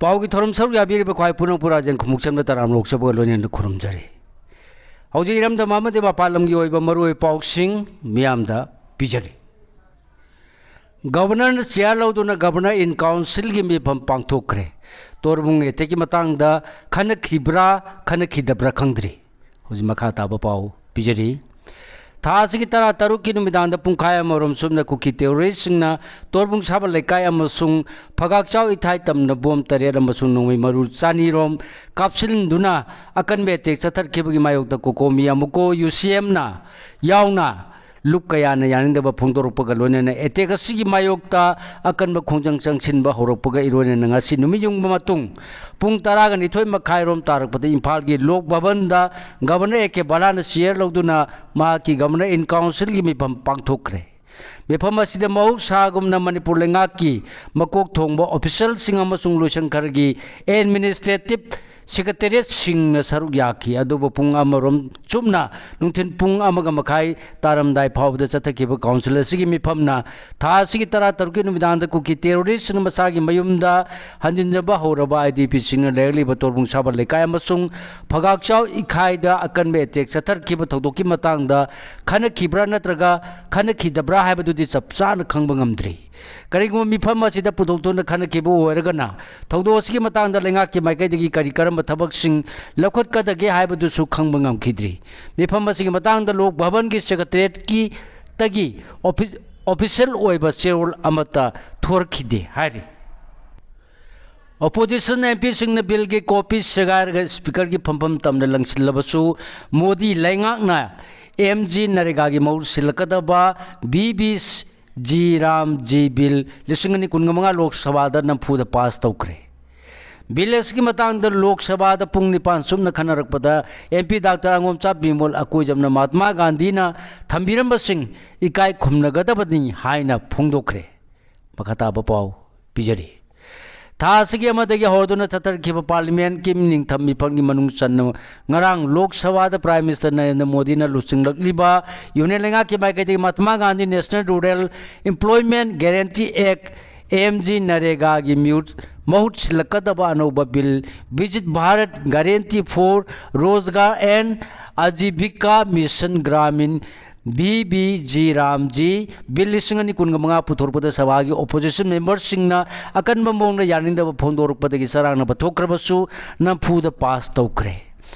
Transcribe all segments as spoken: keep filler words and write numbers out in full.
ꯄꯥꯎꯒꯤ ꯊꯧꯔꯝ ꯁꯔꯨꯛ ꯌꯥꯕꯤꯔꯤꯕ ꯈ꯭ꯋꯥꯏ ꯄꯨꯝꯅꯃꯛꯄꯨ ꯔꯥꯖꯦꯟ ꯈꯨꯃꯨꯛꯆꯝꯅ ꯇꯔꯥꯝꯅ ꯑꯣꯛꯆꯕꯒ ꯂꯣꯏꯅꯅ ꯈꯨꯔꯨꯝꯖꯔꯤ꯫ ꯍꯧꯖꯤꯛ ꯏꯔꯝꯗꯝ ꯑꯃꯗꯤ ꯃꯄꯥꯟ ꯂꯝꯒꯤ ꯑꯣꯏꯕ ꯃꯔꯨꯑꯣꯏꯕ ꯄꯥꯎꯁꯤꯡ ꯃꯤꯌꯥꯝꯗ ꯄꯤꯖꯔꯤ꯫ ꯒꯕꯔꯅꯔꯅ ꯆꯤꯌꯥꯔ ꯂꯧꯗꯨꯅ ꯒꯕꯔꯅꯔ ꯏꯟ ꯀꯥꯎꯟꯁꯤꯜꯒꯤ ꯃꯤꯐꯝ ꯄꯥꯡꯊꯣꯛꯈ꯭ꯔꯦ꯫ ꯇꯣꯔꯕꯨꯡ ꯑꯦꯇꯦꯛꯀꯤ ꯃꯇꯥꯡꯗ ꯈꯟꯅꯈꯤꯕ꯭ꯔꯥ, ꯈꯟꯅꯈꯤꯗꯕ꯭ꯔꯥ ꯈꯪꯗ꯭ꯔꯤ꯫ ꯍꯧꯖꯤꯛ ꯃꯈꯥ ꯇꯥꯕ ꯄꯥꯎ ꯄꯤꯖꯔꯤ꯫ ꯊꯥ ꯑꯁꯤꯒꯤ ꯇꯔꯥ ꯇꯔꯨꯛꯀꯤ ꯅꯨꯃꯤꯗꯥꯡꯗ ꯄꯨꯡꯈꯥꯏ ꯑꯃꯔꯣꯝ ꯆꯨꯞꯅ ꯀꯨꯀꯤ ꯇꯦꯔꯣꯔꯤꯁꯁꯤꯡꯅ ꯇꯣꯔꯕꯨꯡ ꯁꯥꯕ ꯂꯩꯀꯥꯏ ꯑꯃꯁꯨꯡ ꯐꯒꯥꯛꯆꯥꯎ ꯏꯊꯥꯏ ꯇꯝꯅ ꯕꯣꯝ ꯇꯔꯦꯠ ꯑꯃꯁꯨꯡ ꯅꯣꯡꯃꯩ ꯃꯔꯨ ꯆꯅꯤꯔꯣꯝ ꯀꯥꯞꯁꯤꯟꯗꯨꯅ ꯑꯀꯟꯕ ꯑꯦꯇꯦꯛ ꯆꯠꯊꯔꯛꯈꯤꯕꯒꯤ ꯃꯥꯌꯣꯛꯇ ꯀꯣꯀꯣꯃꯤ ꯑꯃꯨꯀꯣ ꯌꯨ ꯁꯤ ꯑꯦꯝꯅ ꯌꯥꯎꯅ ꯂꯨꯞ ꯀꯌꯥꯅ ꯌꯥꯅꯤꯡꯗꯕ ꯐꯣꯡꯗꯣꯔꯛꯄꯒ ꯂꯣꯏꯅꯅ ꯑꯦꯇꯦꯛ ꯑꯁꯤꯒꯤ ꯃꯥꯌꯣꯛꯇ ꯑꯀꯟꯕ ꯈꯣꯡꯖꯪ ꯆꯪꯁꯤꯟꯕ ꯍꯧꯔꯛꯄꯒ ꯏꯔꯣꯏꯅꯅ ꯉꯁꯤ ꯅꯨꯃꯤꯠ ꯌꯨꯡꯕ ꯃꯇꯨꯡ ꯄꯨꯡ ꯇꯔꯥꯒ ꯅꯤꯊꯣꯏ ꯃꯈꯥꯏꯔꯣꯝ ꯇꯥꯔꯛꯄꯗ ꯏꯝꯐꯥꯜꯒꯤ ꯂꯣꯛ ꯚꯕꯟꯗ ꯒꯕꯔꯅꯔ ꯑꯦ ꯀꯦ ꯕꯂꯥꯅ ꯆꯤꯌꯔ ꯂꯧꯗꯨꯅ ꯃꯍꯥꯛꯀꯤ ꯒꯕꯔꯅꯔ ꯏꯟ ꯀꯥꯎꯟꯁꯤꯜꯒꯤ ꯃꯤꯐꯝ ꯄꯥꯡꯊꯣꯛꯈ꯭ꯔꯦ꯫ ꯃꯤꯐꯝ ꯑꯁꯤꯗ ꯃꯍꯧꯁꯥꯒꯨꯝꯅ ꯃꯅꯤꯄꯨꯔ ꯂꯩꯉꯥꯛꯀꯤ ꯃꯀꯣꯛ ꯊꯣꯡꯕ ꯑꯣꯐꯤꯁꯦꯜꯁꯤꯡ ꯑꯃꯁꯨꯡ ꯂꯣꯏꯁꯪ ꯈꯔꯒꯤ ꯑꯦꯗꯃꯤꯅꯤꯁꯇ꯭ꯔꯦꯇꯤꯞ ꯁꯦꯀ꯭ꯔꯦꯇꯦꯔꯤꯌꯦꯠꯁꯤꯡꯅ ꯁꯔꯨꯛ ꯌꯥꯈꯤ꯫ ꯑꯗꯨꯕꯨ ꯄꯨꯡ ꯑꯃꯔꯣꯝ ꯆꯨꯞꯅ ꯅꯨꯡꯊꯤꯜ ꯄꯨꯡ ꯑꯃꯒ ꯃꯈꯥꯏ ꯇꯥꯔꯝꯗꯥꯏ ꯐꯥꯎꯕꯗ ꯆꯠꯊꯈꯤꯕ ꯀꯥꯎꯟꯁꯤꯜ ꯑꯁꯤꯒꯤ ꯃꯤꯐꯝꯅ ꯊꯥ ꯑꯁꯤꯒꯤ ꯇꯔꯥ ꯇꯔꯨꯛꯀꯤ ꯅꯨꯃꯤꯗꯥꯡꯗ ꯀꯨꯀꯤ ꯇꯦꯔꯣꯔꯤꯁꯁꯤꯡꯅ ꯃꯁꯥꯒꯤ ꯃꯌꯨꯝꯗ ꯍꯟꯖꯤꯟꯖꯕ ꯍꯧꯔꯕ ꯑꯥꯏ ꯗꯤ ꯄꯤꯁꯤꯡꯅ ꯂꯩꯔꯛꯂꯤꯕ ꯇꯣꯔꯕꯨꯡ ꯁꯥꯕ ꯂꯩꯀꯥꯏ ꯑꯃꯁꯨꯡ ꯐꯒꯥꯛꯆꯥꯎ ꯏꯈꯥꯏꯗ ꯑꯀꯟꯕ ꯑꯦꯇꯦꯛ ꯆꯠꯊꯔꯛꯈꯤꯕ ꯊꯧꯗꯣꯛꯀꯤ ꯃꯇꯥꯡꯗ ꯈꯟꯅꯈꯤꯕ꯭ꯔꯥ ꯅꯠꯇ꯭ꯔꯒ ꯈꯟꯅꯈꯤꯗꯕ꯭ꯔꯥ ꯍꯥꯏꯕꯗꯨꯗꯤ ꯆꯞ ꯆꯥꯅ ꯈꯪꯕ ꯉꯝꯗ꯭ꯔꯤ꯫ ꯀꯔꯤꯒꯨꯝꯕ ꯃꯤꯐꯝ ꯑꯁꯤꯗ ꯄꯨꯊꯣꯛꯇꯨꯅ ꯈꯟꯅꯈꯤꯕ ꯑꯣꯏꯔꯒꯅ ꯊꯧꯗꯣꯛ ꯑꯁꯤꯒꯤ ꯃꯇꯥꯡꯗ ꯂꯩꯉꯥꯛꯀꯤ ꯃꯥꯏꯀꯩꯗꯒꯤ ꯀꯔꯤ ꯀꯔꯝꯕ ꯊꯕꯛꯁꯤꯡ ꯂꯧꯈꯠꯀꯗꯒꯦ ꯍꯥꯏꯕꯗꯨꯁꯨ ꯈꯪꯕ ꯉꯝꯈꯤꯗ꯭ꯔꯤ꯫ ꯃꯤꯐꯝ ꯑꯁꯤꯒꯤ ꯃꯇꯥꯡꯗ ꯂꯣꯛ ꯚꯕꯟꯒꯤ ꯁꯦꯀ꯭ꯔꯦꯇꯦꯔꯤꯌꯦꯠꯀꯤ ꯇꯒꯤ ꯑꯣꯐꯤ-, ꯑꯣꯐꯤꯁꯦꯜ ꯑꯣꯏꯕ ꯆꯦꯔꯣꯜ ꯑꯃꯠꯇ ꯊꯣꯔꯛꯈꯤꯗꯦ ꯍꯥꯏꯔꯤ꯫ ꯑꯣꯄꯣꯖꯤꯁꯟ ꯑꯦꯝ ꯄꯤꯁꯤꯡꯅ ꯕꯤꯜꯒꯤ ꯀꯣꯄꯤ ꯁꯦꯒꯥꯏꯔꯒ ꯁ꯭ꯄꯤꯀꯔꯒꯤ ꯐꯝꯐꯝ ꯇꯝꯅ ꯂꯪꯁꯤꯜꯂꯕꯁꯨ ꯃꯣꯗꯤ ꯂꯩꯉꯥꯛꯅ ꯑꯦꯝ ꯖꯤ ꯅꯔꯦꯒꯥꯒꯤ ꯃꯍꯨꯠ ꯁꯤꯜꯂꯛꯀꯗꯕ V B G RAM G bill ꯂꯤꯁꯤꯡ ꯑꯅꯤ ꯀꯨꯟꯒ ꯃꯉꯥ ꯂꯣꯛ ꯁꯚꯥꯗ ꯅꯝꯐꯨꯗ ꯄꯥꯁ ꯇꯧꯈ꯭ꯔꯦ꯫ ꯕꯤꯜ ꯑꯁꯤꯒꯤ ꯃꯇꯥꯡꯗ ꯂꯣꯛ ꯁꯚꯥꯗ ꯄꯨꯡ ꯅꯤꯄꯥꯟ ꯆꯨꯞꯅ ꯈꯟꯅꯔꯛꯄꯗ ꯑꯦꯝ ꯄꯤ ꯗꯥꯛꯇꯔ ꯑꯉꯣꯝꯆꯥ ꯕꯤꯃꯣꯜ ꯑꯀꯣꯏꯖꯝꯅ ꯃꯍꯥꯇꯃꯥ ꯒꯥꯟꯙꯤꯅ ꯊꯝꯕꯤꯔꯝꯕꯁꯤꯡ ꯏꯀꯥꯏ ꯈꯨꯝꯅꯒꯗꯕꯅꯤ ꯍꯥꯏꯅ ꯐꯣꯡꯗꯣꯛꯈ꯭ꯔꯦ꯫ ꯃꯈꯥ ꯇꯥꯕ ꯄꯥꯎ ꯄꯤꯖꯔꯤ꯫ ꯊꯥ ꯑꯁꯤꯒꯤ ꯑꯃꯗꯒꯤ ꯍꯧꯔꯗꯨꯅ ꯆꯠꯊꯔꯛꯈꯤꯕ ꯄꯥꯔꯂꯤꯌꯥꯃꯦꯟꯠꯀꯤ ꯅꯤꯡꯊꯝ ꯃꯤꯐꯝꯒꯤ ꯃꯅꯨꯡ ꯆꯟꯅ ꯉꯔꯥꯡ ꯂꯣꯛ ꯁꯚꯥꯗ ꯄ꯭ꯔꯥꯏꯝ ꯃꯤꯅꯤꯁꯇꯔ ꯅꯔꯦꯟꯗ꯭ꯔ ꯃꯣꯗꯤꯅ ꯂꯨꯆꯤꯡꯂꯛꯂꯤꯕ ꯌꯨꯅꯤꯌꯟ ꯂꯩꯉꯥꯛꯀꯤ ꯃꯥꯏꯀꯩꯗꯒꯤ Mahatma Gandhi national rural employment guarantee act M G ꯅꯔꯦꯒꯥꯒꯤ ꯃꯤꯍꯨꯠ ꯃꯍꯨꯠ ꯁꯤꯜꯂꯛꯀꯗꯕ ꯑꯅꯧꯕ bill, Viksit Bharat guarantee for Rozgar and Ajeevika mission Gramin, V B G RAM G bill ꯂꯤꯁꯤꯡ ꯑꯅꯤ ꯀꯨꯟꯒ ꯃꯉꯥ ꯄꯨꯊꯣꯔꯛꯄꯗ ꯁꯚꯥꯒꯤ opposition memberꯁꯤꯡꯅ ꯑꯀꯟꯕ ꯃꯑꯣꯡꯗ ꯌꯥꯅꯤꯡꯗꯕ ꯐꯣꯡꯗꯣꯔꯛꯄꯗꯒꯤ ꯆꯔꯥꯡꯅꯕ ꯊꯣꯛꯈ꯭ꯔꯕꯁꯨ ꯅꯝꯐꯨꯗ ꯄꯥꯁ ꯇꯧꯈ꯭ꯔꯦ꯫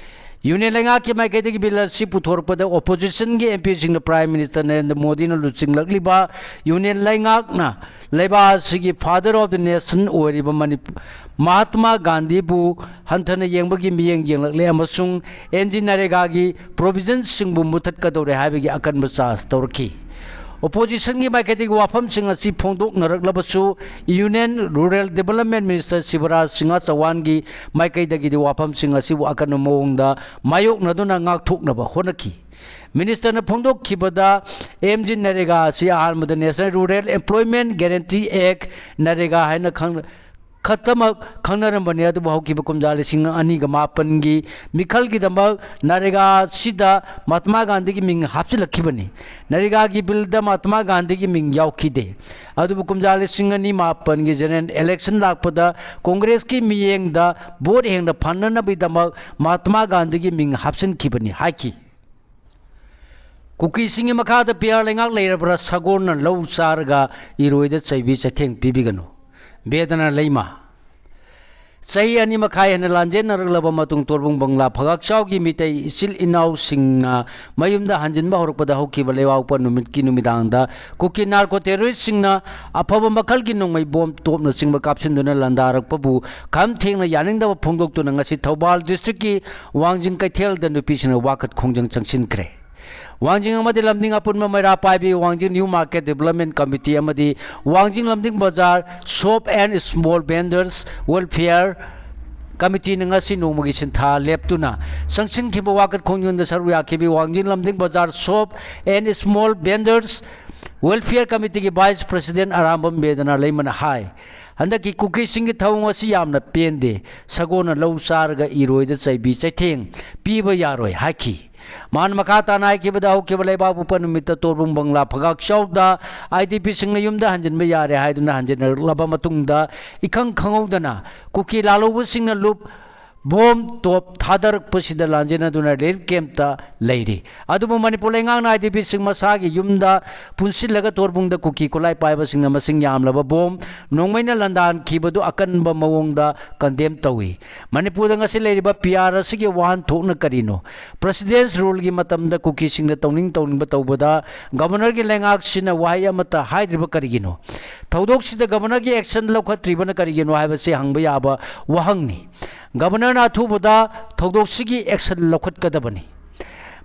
ꯌꯨꯅꯤꯌꯟ ꯂꯩꯉꯥꯛꯀꯤ ꯃꯥꯏꯀꯩꯗꯒꯤ ꯕꯤꯜ ꯑꯁꯤ ꯄꯨꯊꯣꯔꯛꯄꯗ oppositionꯒꯤ ꯑꯦꯝ ꯄꯤꯁꯤꯡꯅ Prime Minister ꯅꯔꯦꯟꯗ꯭ꯔ ꯃꯣꯗꯤꯅ ꯂꯨꯆꯤꯡꯂꯛꯂꯤꯕ ꯌꯨꯅꯤꯌꯟ ꯂꯩꯉꯥꯛꯅ ꯂꯩꯕꯥꯛ ꯑꯁꯤꯒꯤ father of the nation ꯑꯣꯏꯔꯤꯕ ꯃꯅꯤꯄꯨꯔ ꯃꯍꯥꯇꯃꯥ ꯒꯥꯟꯙꯤꯕꯨ ꯍꯟꯊꯅ ꯌꯦꯡꯕꯒꯤ ꯃꯤꯠꯌꯦꯡ ꯌꯦꯡꯂꯛꯂꯦ ꯑꯃꯁꯨꯡ ꯑꯦꯝ ꯖꯤ ꯅꯔꯦꯒꯥꯒꯤ provisionꯁꯤꯡꯕꯨ ꯃꯨꯊꯠꯀꯗꯧꯔꯦ ꯍꯥꯏꯕꯒꯤ ꯑꯀꯟꯕ ꯆꯥꯔꯖ ꯇꯧꯔꯛꯈꯤ꯫ Oppositionꯒꯤ ꯃꯥꯏꯀꯩꯗꯒꯤ ꯋꯥꯐꯝꯁꯤꯡ ꯑꯁꯤ ꯐꯣꯡꯗꯣꯛꯅꯔꯛꯂꯕꯁꯨ Union Rural Development Minister Shivraj Singh ꯆꯧꯍꯥꯟꯒꯤ ꯃꯥꯏꯀꯩꯗꯒꯤꯗꯤ ꯋꯥꯐꯝꯁꯤꯡ ꯑꯁꯤꯕꯨ ꯑꯀꯟꯕ ꯃꯑꯣꯡꯗ ꯃꯥꯌꯣꯛꯅꯗꯨꯅ ꯉꯥꯛꯊꯣꯛꯅꯕ ꯍꯣꯠꯅꯈꯤ꯫ Ministerꯅ ꯐꯣꯡꯗꯣꯛꯈꯤꯕꯗ ꯑꯦꯝ ꯖꯤ ꯅꯔꯦꯒꯥ ꯑꯁꯤ ꯑꯍꯥꯟꯕꯗ National Rural Employment Guarantee Act, ꯅꯔꯦꯒꯥ ꯍꯥꯏꯅ ꯈꯪ-, ꯈꯛꯇꯃꯛ ꯈꯪꯅꯔꯝꯕꯅꯤ, ꯑꯗꯨꯕꯨ ꯍꯧꯈꯤꯕ ꯀꯨꯝꯖꯥ ꯂꯤꯁꯤꯡ ꯑꯅꯤꯒ ꯃꯥꯄꯟꯒꯤ ꯃꯤꯈꯜꯒꯤꯗꯃꯛ ꯅꯔꯦꯒꯥ ꯑꯁꯤꯗ ꯃꯍꯥꯇꯃꯥ ꯒꯥꯟꯙꯤꯒꯤ ꯃꯤꯡ ꯍꯥꯞꯆꯤꯜꯂꯛꯈꯤꯕꯅꯤ꯫ ꯅꯔꯦꯒꯥꯒꯤ ꯕꯤꯜꯗ ꯃꯍꯥꯇꯃꯥ ꯒꯥꯟꯙꯤꯒꯤ ꯃꯤꯡ ꯌꯥꯎꯈꯤꯗꯦ꯫ ꯑꯗꯨꯕꯨ ꯀꯨꯝꯖꯥ ꯂꯤꯁꯤꯡ ꯑꯅꯤ ꯃꯥꯄꯟꯒꯤ general election ꯂꯥꯛꯄꯗ ꯀꯣꯡꯒ꯭ꯔꯦꯁꯀꯤ ꯃꯤꯠꯌꯦꯡꯗ ꯚꯣꯠ ꯍꯦꯟꯅ ꯐꯅꯅꯕꯒꯤꯗꯃꯛ ꯃꯍꯥꯇꯃꯥ ꯒꯥꯟꯙꯤꯒꯤ ꯃꯤꯡ ꯍꯥꯞꯆꯤꯟꯈꯤꯕꯅꯤ ꯍꯥꯏꯈꯤ꯫ ꯀꯨꯀꯤꯁꯤꯡꯒꯤ ꯃꯈꯥꯗ ꯄꯤꯌꯥꯔ ꯂꯩꯉꯥꯛ ꯂꯩꯔꯕ꯭ꯔꯥ? ꯁꯒꯣꯜꯅ ꯂꯧ ꯆꯥꯔꯒ ꯏꯔꯣꯏꯗ ꯆꯩꯕꯤ ꯆꯩꯊꯦꯡ ꯄꯤꯕꯤꯒꯅꯨ꯫ ꯕꯦꯗꯅꯥ ꯂꯩꯃ꯫ ꯆꯍꯤ ꯑꯅꯤ ꯃꯈꯥꯏ ꯍꯦꯟꯅ ꯂꯥꯟꯖꯦꯟꯅꯔꯛꯂꯕ ꯃꯇꯨꯡ ꯇꯣꯔꯕꯨꯡ ꯕꯪꯂꯥ ꯐꯒꯥꯛꯆꯥꯎꯒꯤ ꯃꯤꯇꯩ ꯏꯆꯤꯜ ꯏꯅꯥꯎꯁꯤꯡꯅ ꯃꯌꯨꯝꯗ ꯍꯟꯖꯤꯟꯕ ꯍꯧꯔꯛꯄꯗ ꯍꯧꯈꯤꯕ ꯂꯩꯕꯥꯛꯄꯣꯛꯄ ꯅꯨꯃꯤꯠꯀꯤ ꯅꯨꯃꯤꯗꯥꯡꯗ ꯀꯨꯀꯤ narco terroristꯁꯤꯡꯅ ꯑꯐꯕ ꯃꯈꯜꯒꯤ ꯅꯣꯡꯃꯩ ꯕꯣꯝ ꯇꯣꯞꯅꯆꯤꯡꯕ ꯀꯥꯞꯁꯤꯟꯗꯨꯅ ꯂꯥꯟꯗꯥꯔꯛꯄꯕꯨ ꯈꯝ ꯊꯦꯡꯅ ꯌꯥꯅꯤꯡꯗꯕ ꯐꯣꯡꯗꯣꯛꯇꯨꯅ ꯉꯁꯤ ꯊꯧꯕꯥꯜ districtꯀꯤ ꯋꯥꯡꯖꯤꯡ ꯀꯩꯊꯦꯜꯗ ꯅꯨꯄꯤꯁꯤꯡꯅ ꯋꯥꯀꯠ ꯈꯣꯡꯖꯪ ꯆꯪꯁꯤꯟꯈ꯭ꯔꯦ꯫ ꯋꯥꯡꯖꯤꯡ ꯑꯃꯗꯤ ꯂꯝꯗꯤꯡ ꯑꯄꯨꯟꯕ ꯃꯩꯔꯥ ꯄꯥꯏꯕꯤ ꯋꯥꯡꯖꯤꯡ New Market Development Committee ꯑꯃꯗꯤ ꯋꯥꯡꯖꯤꯡ ꯂꯝꯗꯤꯡ ꯕꯖꯥꯔ Shop and Small Vendors Welfare Committeeꯅ ꯉꯁꯤ ꯅꯣꯡꯃꯒꯤ ꯁꯤꯟꯊꯥ ꯂꯦꯞꯇꯨꯅ ꯆꯪꯁꯤꯟꯈꯤꯕ ꯋꯥꯀꯠ ꯈꯣꯡꯖꯪꯗ ꯁꯔꯨꯛ ꯌꯥꯈꯤꯕꯤ ꯋꯥꯡꯖꯤꯡ ꯂꯝꯗꯤꯡ ꯕꯖꯥꯔ Shop and Small Vendors Welfare Committeeꯒꯤ Vice President Arambam ꯕꯦꯗꯅꯥ ꯂꯩꯃꯅ ꯍꯥꯏ, ꯍꯟꯗꯛꯀꯤ ꯀꯨꯀꯤꯁꯤꯡꯒꯤ ꯊꯧꯑꯣꯡ ꯑꯁꯤ ꯌꯥꯝꯅ ꯄꯦꯟꯗꯦ꯫ ꯁꯒꯣꯜꯅ ꯂꯧ ꯆꯥꯔꯒ ꯏꯔꯣꯏꯗ ꯆꯩꯕꯤ ꯆꯩꯊꯦꯡ ꯄꯤꯕ ꯌꯥꯔꯣꯏ ꯍꯥꯏꯈꯤ꯫ ꯃꯍꯥꯛꯅ ꯃꯈꯥ ꯇꯥꯅ ꯍꯥꯏꯈꯤꯕꯗ, ꯍꯧꯈꯤꯕ ꯂꯩꯕꯥꯛꯄꯣꯛꯄ ꯅꯨꯃꯤꯠꯇ ꯇꯣꯔꯕꯨꯡ ꯕꯪꯂꯥ ꯐꯒꯥꯛꯆꯥꯎꯗ IDPꯁꯤꯡꯅ ꯌꯨꯝꯗ ꯍꯟꯖꯤꯟꯕ ꯌꯥꯔꯦ ꯍꯥꯏꯗꯨꯅ ꯍꯟꯖꯤꯟꯅꯔꯛꯂꯕ ꯃꯇꯨꯡꯗ, ꯏꯈꯪ ꯈꯪꯍꯧꯗꯅ ꯀꯨꯀꯤ ꯂꯥꯜꯍꯧꯕꯁꯤꯡꯅ ꯂꯨꯞ ꯕꯣꯝ ꯇꯣꯞ ꯊꯥꯗꯔꯛꯄꯁꯤꯗ ꯂꯥꯟꯖꯦꯟꯅꯗꯨꯅ ꯔꯤꯂꯤꯐ ꯀꯦꯝꯞꯇ ꯂꯩꯔꯤ꯫ ꯑꯗꯨꯕꯨ ꯃꯅꯤꯄꯨꯔ ꯂꯩꯉꯥꯛꯅ IDPꯁꯤꯡ ꯃꯁꯥꯒꯤ ꯌꯨꯝꯗ ꯄꯨꯟꯁꯤꯜꯂꯒ ꯇꯣꯔꯕꯨꯡꯗ ꯀꯨꯀꯤ ꯈꯨꯠꯂꯥꯏ ꯄꯥꯏꯕꯁꯤꯡꯅ ꯃꯁꯤꯡ ꯌꯥꯝꯂꯕ ꯕꯣꯝ ꯅꯣꯡꯃꯩꯅ ꯂꯥꯟꯗꯥꯟꯈꯤꯕꯗꯨ ꯑꯀꯟꯕ ꯃꯑꯣꯡꯗ ꯀꯟꯗꯦꯝ ꯇꯧꯏ꯫ ꯃꯅꯤꯄꯨꯔꯗ ꯉꯁꯤ ꯂꯩꯔꯤꯕ PR ꯑꯁꯤꯒꯤ ꯋꯥꯍꯟꯊꯣꯛꯅ ꯀꯔꯤꯅꯣ? ꯄ꯭ꯔꯁꯤꯗꯦꯟꯁ ꯔꯨꯜꯒꯤ ꯃꯇꯝꯗ ꯀꯨꯀꯤꯁꯤꯡꯅ ꯇꯧꯅꯤꯡ ꯇꯧꯅꯤꯡꯕ ꯇꯧꯕꯗ ꯒꯕꯔꯅꯔꯒꯤ ꯂꯩꯉꯥꯛꯁꯤꯅ ꯋꯥꯍꯩ ꯑꯃꯠꯇ ꯍꯥꯏꯗ꯭ꯔꯤꯕ ꯀꯔꯤꯒꯤꯅꯣ? ꯊꯧꯗꯣꯛꯁꯤꯗ ꯒꯕꯔꯅꯔꯒꯤ ꯑꯦꯛꯁꯟ ꯂꯧꯈꯠꯇ꯭ꯔꯤꯕꯅ ꯀꯔꯤꯒꯤꯅꯣ ꯍꯥꯏꯕꯁꯤ ꯍꯪꯕ ꯌꯥꯕ ꯋꯥꯍꯪꯅꯤ꯫ ꯒꯕꯔꯅꯔꯅ ꯑꯊꯨꯕꯗ ꯊꯧꯗꯣꯛꯁꯤꯒꯤ ꯑꯦꯛꯁꯟ ꯂꯧꯈꯠꯀꯗꯕꯅꯤ꯫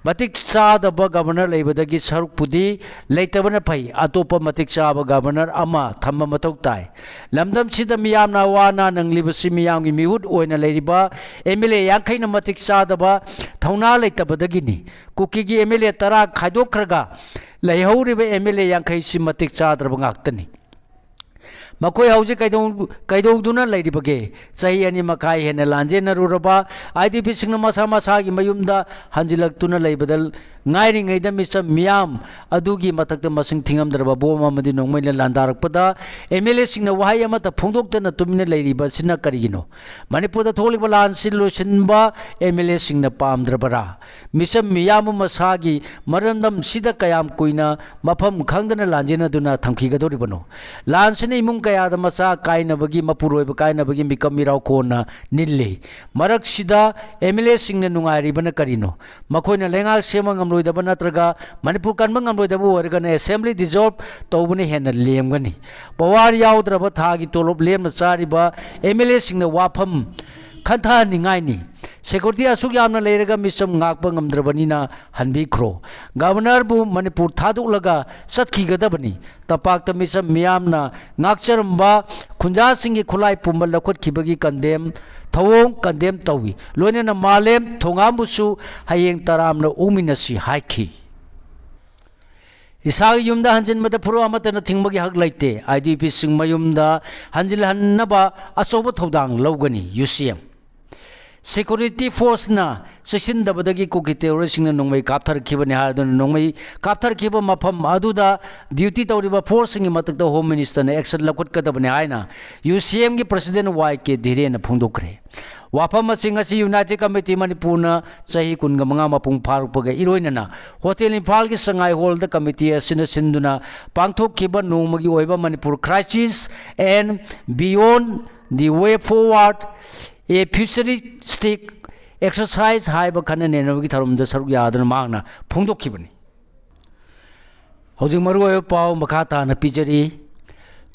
ꯃꯇꯤꯛ ꯆꯥꯗꯕ ꯒꯕꯔꯅꯔ ꯂꯩꯕꯗꯒꯤ ꯁꯔꯨꯛꯄꯨꯗꯤ ꯂꯩꯇꯕꯅ ꯐꯩ꯫ ꯑꯇꯣꯞꯄ ꯃꯇꯤꯛ ꯆꯥꯕ ꯒꯕꯔꯅꯔ ꯑꯃ ꯊꯝꯕ ꯃꯊꯧ ꯇꯥꯏ꯫ ꯂꯝꯗꯝꯁꯤꯗ ꯃꯤꯌꯥꯝꯅ ꯑꯋꯥ ꯑꯅꯥ ꯅꯪꯂꯤꯕꯁꯤ ꯃꯤꯌꯥꯝꯒꯤ ꯃꯤꯍꯨꯠ ꯑꯣꯏꯅ ꯂꯩꯔꯤꯕ MLA ꯌꯥꯡꯈꯩꯅ ꯃꯇꯤꯛ ꯆꯥꯗꯕ, ꯊꯧꯅꯥ ꯂꯩꯇꯕꯗꯒꯤꯅꯤ꯫ ꯀꯨꯀꯤꯒꯤ MLA ꯇꯔꯥ ꯈꯥꯏꯗꯣꯛꯈ꯭ꯔꯒ ꯂꯩꯍꯧꯔꯤꯕ MLA ꯌꯥꯡꯈꯩꯁꯤ ꯃꯇꯤꯛ ꯆꯥꯗ꯭ꯔꯕ ꯉꯥꯛꯇꯅꯤ꯫ ꯃꯈꯣꯏ ꯍꯧꯖꯤꯛ ꯀꯩꯗꯧ-, ꯀꯩꯗꯧꯗꯨꯅ ꯂꯩꯔꯤꯕꯒꯦ? ꯆꯍꯤ ꯑꯅꯤ ꯃꯈꯥꯏ ꯍꯦꯟꯅ ꯂꯥꯟꯖꯦꯟꯅꯔꯨꯔꯕ IDPꯁꯤꯡꯅ ꯃꯁꯥ ꯃꯁꯥꯒꯤ ꯃꯌꯨꯝꯗ ꯍꯟꯖꯤꯜꯂꯛꯇꯨꯅ ꯂꯩꯕꯗ ꯉꯥꯏꯔꯤꯉꯩꯗ ꯃꯤꯆꯝ ꯃꯤꯌꯥꯝ ꯑꯗꯨꯒꯤ ꯃꯊꯛꯇ ꯃꯁꯤꯡ ꯊꯤꯉꯝꯗ꯭ꯔꯕ ꯕꯣꯝ ꯑꯃꯗꯤ ꯅꯣꯡꯃꯩꯅ ꯂꯥꯟꯗꯥꯔꯛꯄꯗ MLAꯁꯤꯡꯅ ꯋꯥꯍꯩ ꯑꯃꯠꯇ ꯐꯣꯡꯗꯣꯛꯇꯅ ꯇꯨꯃꯤꯟꯅ ꯂꯩꯔꯤꯕꯁꯤꯅ ꯀꯔꯤꯒꯤꯅꯣ? ꯃꯅꯤꯄꯨꯔꯗ ꯊꯣꯛꯂꯤꯕ ꯂꯥꯟꯁꯤ ꯂꯣꯏꯁꯤꯟꯕ MLAꯁꯤꯡꯅ ꯄꯥꯝꯗ꯭ꯔꯕꯔꯥ? ꯃꯤꯆꯝ ꯃꯤꯌꯥꯝꯕꯨ ꯃꯁꯥꯒꯤ ꯃꯔꯝꯗꯝꯁꯤꯗ ꯀꯌꯥꯝ ꯀꯨꯏꯅ ꯃꯐꯝ ꯈꯪꯗꯅ ꯂꯥꯟꯖꯦꯟꯅꯗꯨꯅ ꯊꯝꯈꯤꯒꯗꯧꯔꯤꯕꯅꯣ? ꯂꯥꯟꯁꯤꯅ ꯏꯃꯨꯡ ꯀꯌꯥꯗ ꯃꯆꯥ ꯀꯥꯏꯅꯕꯒꯤ, ꯃꯄꯨꯔꯣꯏꯕ ꯀꯥꯏꯅꯕꯒꯤ ꯃꯤꯀꯞ ꯃꯤꯔꯥꯎ ꯀꯣꯟꯅ ꯅꯤꯜꯂꯤ꯫ ꯃꯔꯛꯁꯤꯗ MLAꯁꯤꯡꯅ ꯅꯨꯡꯉꯥꯏꯔꯤꯕꯅ ꯀꯔꯤꯅꯣ? ꯃꯈꯣꯏꯅ ꯂꯩꯉꯥꯛ ꯁꯦꯝꯕ ꯉꯝꯂꯣꯏꯗꯕ ꯅꯠꯇ꯭ꯔꯒ ꯃꯅꯤꯄꯨꯔ ꯀꯟꯕ ꯉꯝꯂꯣꯏꯗꯕ ꯑꯣꯏꯔꯒꯅ assembly dissolve ꯇꯧꯕꯅ ꯍꯦꯟꯅ ꯂꯦꯝꯒꯅꯤ꯫ ꯄꯋꯥꯔ ꯌꯥꯎꯗ꯭ꯔꯕ ꯊꯥꯒꯤ ꯇꯣꯂꯣꯞ ꯂꯦꯝꯅ ꯆꯥꯔꯤꯕ MLAꯁꯤꯡꯅ ꯋꯥꯐꯝ ꯈꯟꯊꯍꯟꯅꯤꯡꯉꯥꯏꯅꯤ꯫ Security ꯑꯁꯨꯛ ꯌꯥꯝꯅ ꯂꯩꯔꯒ ꯃꯤꯆꯝ ꯉꯥꯛꯄ ꯉꯝꯗ꯭ꯔꯕꯅꯤꯅ ꯍꯟꯕꯤꯈ꯭ꯔꯣ꯫ ꯒꯕꯔꯅꯔꯕꯨ ꯃꯅꯤꯄꯨꯔ ꯊꯥꯗꯣꯛꯂꯒ ꯆꯠꯈꯤꯒꯗꯕꯅꯤ꯫ ꯇꯝꯄꯥꯛꯇ ꯃꯤꯆꯝ ꯃꯤꯌꯥꯝꯅ ꯉꯥꯛꯆꯔꯝꯕ ꯈꯨꯟꯖꯥꯁꯤꯡꯒꯤ ꯈꯨꯠꯂꯥꯏ ꯄꯨꯝꯕ ꯂꯧꯈꯠꯈꯤꯕꯒꯤ ꯀꯟꯗꯦꯝ, ꯊꯧꯑꯣꯡ ꯀꯟꯗꯦꯝ ꯇꯧꯏ꯫ ꯂꯣꯏꯅꯅ ꯃꯥꯂꯦꯝ ꯊꯣꯉꯥꯝꯕꯨꯁꯨ ꯍꯌꯦꯡ ꯇꯔꯥꯝꯅ ꯑꯣꯛꯃꯤꯟꯅꯁꯤ ꯍꯥꯏꯈꯤ꯫ ꯏꯁꯥꯒꯤ ꯌꯨꯝꯗ ꯍꯟꯖꯤꯟꯕꯗ ꯐꯨꯔꯨꯞ ꯑꯃꯠꯇꯅ ꯊꯤꯡꯕꯒꯤ ꯍꯛ ꯂꯩꯇꯦ꯫ IDPꯁꯤꯡ ꯃꯌꯨꯝꯗ ꯍꯟꯖꯤꯜꯍꯟꯅꯕ ꯑꯆꯧꯕ ꯊꯧꯗꯥꯡ ꯂꯧꯒꯅꯤ꯫ UCM꯫ Security forceꯅ ꯆꯦꯛꯁꯤꯟꯗꯕꯗꯒꯤ ꯀꯨꯀꯤ terroristꯁꯤꯡꯅ ꯅꯣꯡꯃꯩ ꯀꯥꯞꯊꯔꯛꯈꯤꯕꯅꯤ ꯍꯥꯏꯗꯨꯅ ꯅꯣꯡꯃꯩ ꯀꯥꯞꯊꯔꯛꯈꯤꯕ ꯃꯐꯝ ꯑꯗꯨꯗ duty ꯇꯧꯔꯤꯕ forceꯁꯤꯡꯒꯤ ꯃꯊꯛꯇ Home Ministerꯅ action ꯂꯧꯈꯠꯀꯗꯕꯅꯤ ꯍꯥꯏꯅ UCMꯒꯤ President Y K ꯙꯤꯔꯦꯟꯅ ꯐꯣꯡꯗꯣꯛꯈ꯭ꯔꯦ꯫ ꯋꯥꯐꯝ ꯑꯁꯤ ꯉꯁꯤ United Committee ꯃꯅꯤꯄꯨꯔꯅ ꯆꯍꯤ ꯀꯨꯟꯒ ꯃꯉꯥ ꯃꯄꯨꯡ ꯐꯥꯔꯛꯄꯒ ꯏꯔꯣꯏꯅꯅ Hotel ꯏꯝꯐꯥꯜꯒꯤ ꯁꯉꯥꯏ hallꯗ committee ꯑꯁꯤꯅ ꯁꯤꯟꯗꯨꯅ ꯄꯥꯡꯊꯣꯛꯈꯤꯕ ꯅꯣꯡꯃꯒꯤ ꯑꯣꯏꯕ Manipur Crisis and Beyond the Way Forward, a Futuristic Exercise ꯍꯥꯏꯕ ꯈꯟꯅ ꯅꯩꯅꯕꯒꯤ ꯊꯧꯔꯝꯗ ꯁꯔꯨꯛ ꯌꯥꯗꯨꯅ ꯃꯍꯥꯛꯅ ꯐꯣꯡꯗꯣꯛꯈꯤꯕꯅꯤ꯫ ꯍꯧꯖꯤꯛ ꯃꯔꯨꯑꯣꯏꯕ ꯄꯥꯎ ꯃꯈꯥ ꯇꯥꯅ ꯄꯤꯖꯔꯤ꯫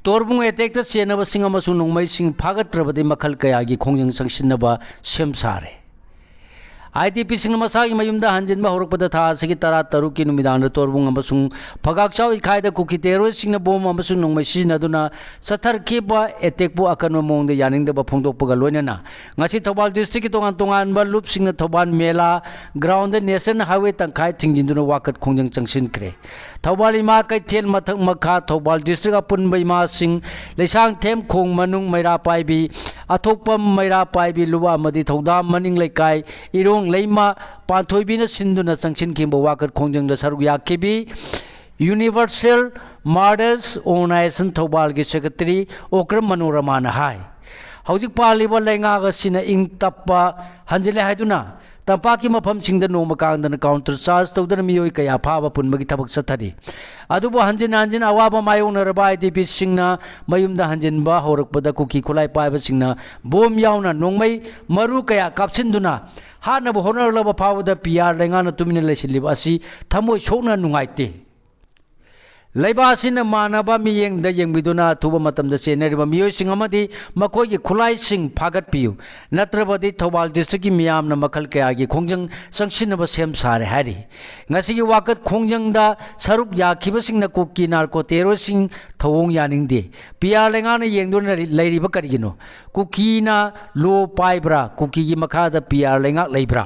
ꯇꯣꯔꯕꯨꯡ attackꯇ ꯆꯦꯟꯅꯕꯁꯤꯡ ꯑꯃꯁꯨꯡ ꯅꯣꯡꯃꯩꯁꯤꯡ ꯐꯥꯒꯠꯇ꯭ꯔꯕꯗꯤ ꯃꯈꯜ ꯀꯌꯥꯒꯤ ꯈꯣꯡꯖꯪ ꯆꯪꯁꯤꯟꯅꯕ ꯁꯦꯝ ꯁꯥꯔꯦ꯫ IDPꯁꯤꯡꯅ ꯃꯁꯥꯒꯤ ꯃꯌꯨꯝꯗ ꯍꯟꯖꯤꯟꯕ ꯍꯧꯔꯛꯄꯗ ꯊꯥ ꯑꯁꯤꯒꯤ ꯇꯔꯥꯇꯔꯨꯛꯀꯤ ꯅꯨꯃꯤꯗꯥꯡꯗ ꯇꯣꯔꯕꯨꯡ ꯑꯃꯁꯨꯡ ꯐꯒꯥꯛꯆꯥꯎ ꯏꯈꯥꯏꯗ ꯀꯨꯀꯤ terroristꯁꯤꯡꯅ bomb ꯑꯃꯁꯨꯡ ꯅꯣꯡꯃꯩ ꯁꯤꯖꯤꯟꯅꯗꯨꯅ ꯆꯠꯊꯔꯛꯈꯤꯕ attackꯄꯨ ꯑꯀꯟꯕ ꯃꯑꯣꯡꯗ ꯌꯥꯅꯤꯡꯗꯕ ꯐꯣꯡꯗꯣꯛꯄꯒ ꯂꯣꯏꯅꯅ ꯉꯁꯤ ꯊꯧꯕꯥꯜ districtꯀꯤ ꯇꯣꯉꯥꯟ ꯇꯣꯉꯥꯟꯕ ꯂꯨꯞꯁꯤꯡꯅ ꯊꯧꯕꯥꯜ ꯃꯦꯂꯥ groundꯗ National Highway ꯇꯪꯈꯥꯏ ꯊꯤꯡꯖꯤꯟꯗꯨꯅ ꯋꯥꯀꯠ ꯈꯣꯡꯖꯪ ꯆꯪꯁꯤꯟꯈ꯭ꯔꯦ꯫ ꯊꯧꯕꯥꯜ ꯏꯃꯥ ꯀꯩꯊꯦꯜ ꯃꯊꯛ ꯃꯈꯥ ꯊꯧꯕꯥꯜ district ꯑꯄꯨꯟꯕ ꯏꯃꯥꯁꯤꯡ ꯂꯩꯁꯥꯡꯊꯦꯝ ꯈꯣꯡ ꯃꯅꯨꯡ ꯃꯩꯔꯥ ꯄꯥꯏꯕꯤ, ꯑꯊꯣꯛꯄꯝ ꯃꯩꯔꯥ ꯄꯥꯏꯕꯤ ꯂꯨꯋꯥ ꯑꯃꯗꯤ ꯊꯧꯗꯥꯝ ꯃꯅꯤꯡ ꯂꯩꯀꯥꯏ ꯏꯔꯣꯡ ꯂꯩꯃ ꯄꯥꯟꯊꯣꯏꯕꯤꯅ ꯁꯤꯟꯗꯨꯅ ꯆꯪꯁꯤꯟꯈꯤꯕ ꯋꯥꯀꯠ ꯈꯣꯡꯖꯪꯗ ꯁꯔꯨꯛ ꯌꯥꯈꯤꯕꯤ Universal Mothers Organization ꯊꯧꯕꯥꯜꯒꯤ secretary Okram ꯃꯅꯣꯔꯃꯥꯅ ꯍꯥꯏ꯫ ꯍꯧꯖꯤꯛ ꯄꯥꯜꯂꯤꯕ ꯂꯩꯉꯥꯛ ꯑꯁꯤꯅ ꯏꯪ ꯇꯞꯄ ꯍꯟꯖꯤꯜꯂꯦ ꯍꯥꯏꯗꯨꯅ ꯇꯝꯄꯥꯛꯀꯤ ꯃꯐꯝꯁꯤꯡꯗ ꯅꯣꯡꯃ ꯀꯥꯡꯗꯅ counter charge ꯇꯧꯗꯨꯅ ꯃꯤꯑꯣꯏ ꯀꯌꯥ ꯐꯥꯕ ꯄꯨꯟꯕꯒꯤ ꯊꯕꯛ ꯆꯠꯊꯔꯤ꯫ ꯑꯗꯨꯕꯨ ꯍꯟꯖꯤꯟ ꯍꯟꯖꯤꯟ ꯑꯋꯥꯕ ꯃꯥꯌꯣꯛꯅꯔꯕ IDPꯁꯤꯡꯅ ꯃꯌꯨꯝꯗ ꯍꯟꯖꯤꯟꯕ ꯍꯧꯔꯛꯄꯗ ꯀꯨꯀꯤ ꯈꯨꯠꯂꯥꯏ ꯄꯥꯏꯕꯁꯤꯡꯅ bomb ꯌꯥꯎꯅ ꯅꯣꯡꯃꯩ ꯃꯔꯨ ꯀꯌꯥ ꯀꯥꯞꯁꯤꯟꯗꯨꯅ ꯍꯥꯠꯅꯕ ꯍꯣꯠꯅꯔꯛꯂꯕ ꯐꯥꯎꯕꯗ PR ꯂꯩꯉꯥꯛꯅ ꯇꯨꯃꯤꯟꯅ ꯂꯩꯁꯤꯜꯂꯤꯕ ꯑꯁꯤ ꯊꯃꯣꯏ ꯁꯣꯛꯅ ꯅꯨꯡꯉꯥꯏꯇꯦ꯫ ꯂꯩꯕꯥꯛ ꯑꯁꯤꯅ ꯃꯥꯟꯅꯕ ꯃꯤꯠꯌꯦꯡꯗ ꯌꯦꯡꯕꯤꯗꯨꯅ ꯑꯊꯨꯕ ꯃꯇꯝꯗ ꯆꯦꯟꯅꯔꯤꯕ ꯃꯤꯑꯣꯏꯁꯤꯡ ꯑꯃꯗꯤ ꯃꯈꯣꯏꯒꯤ ꯈꯨꯠꯂꯥꯏꯁꯤꯡ ꯐꯥꯒꯠꯄꯤꯌꯨ, ꯅꯠꯇ꯭ꯔꯕꯗꯤ ꯊꯧꯕꯥꯜ districtꯀꯤ ꯃꯤꯌꯥꯝꯅ ꯃꯈꯜ ꯀꯌꯥꯒꯤ ꯈꯣꯡꯖꯪ ꯆꯪꯁꯤꯟꯅꯕ ꯁꯦꯝ ꯁꯥꯔꯦ ꯍꯥꯏꯔꯤ꯫ ꯉꯁꯤꯒꯤ ꯋꯥꯀꯠ ꯈꯣꯡꯖꯪꯗ ꯁꯔꯨꯛ ꯌꯥꯈꯤꯕꯁꯤꯡꯅ ꯀꯨꯀꯤ narco terroristꯁꯤꯡ ꯊꯧꯑꯣꯡ ꯌꯥꯅꯤꯡꯗꯦ꯫ PR ꯂꯩꯉꯥꯛꯅ ꯌꯦꯡꯗꯨꯅ ꯂꯩꯔꯤꯕ ꯀꯔꯤꯒꯤꯅꯣ? ꯀꯨꯀꯤꯅ law ꯄꯥꯏꯕ꯭ꯔꯥ? ꯀꯨꯀꯤꯒꯤ ꯃꯈꯥꯗ PR ꯂꯩꯉꯥꯛ ꯂꯩꯕ꯭ꯔꯥ?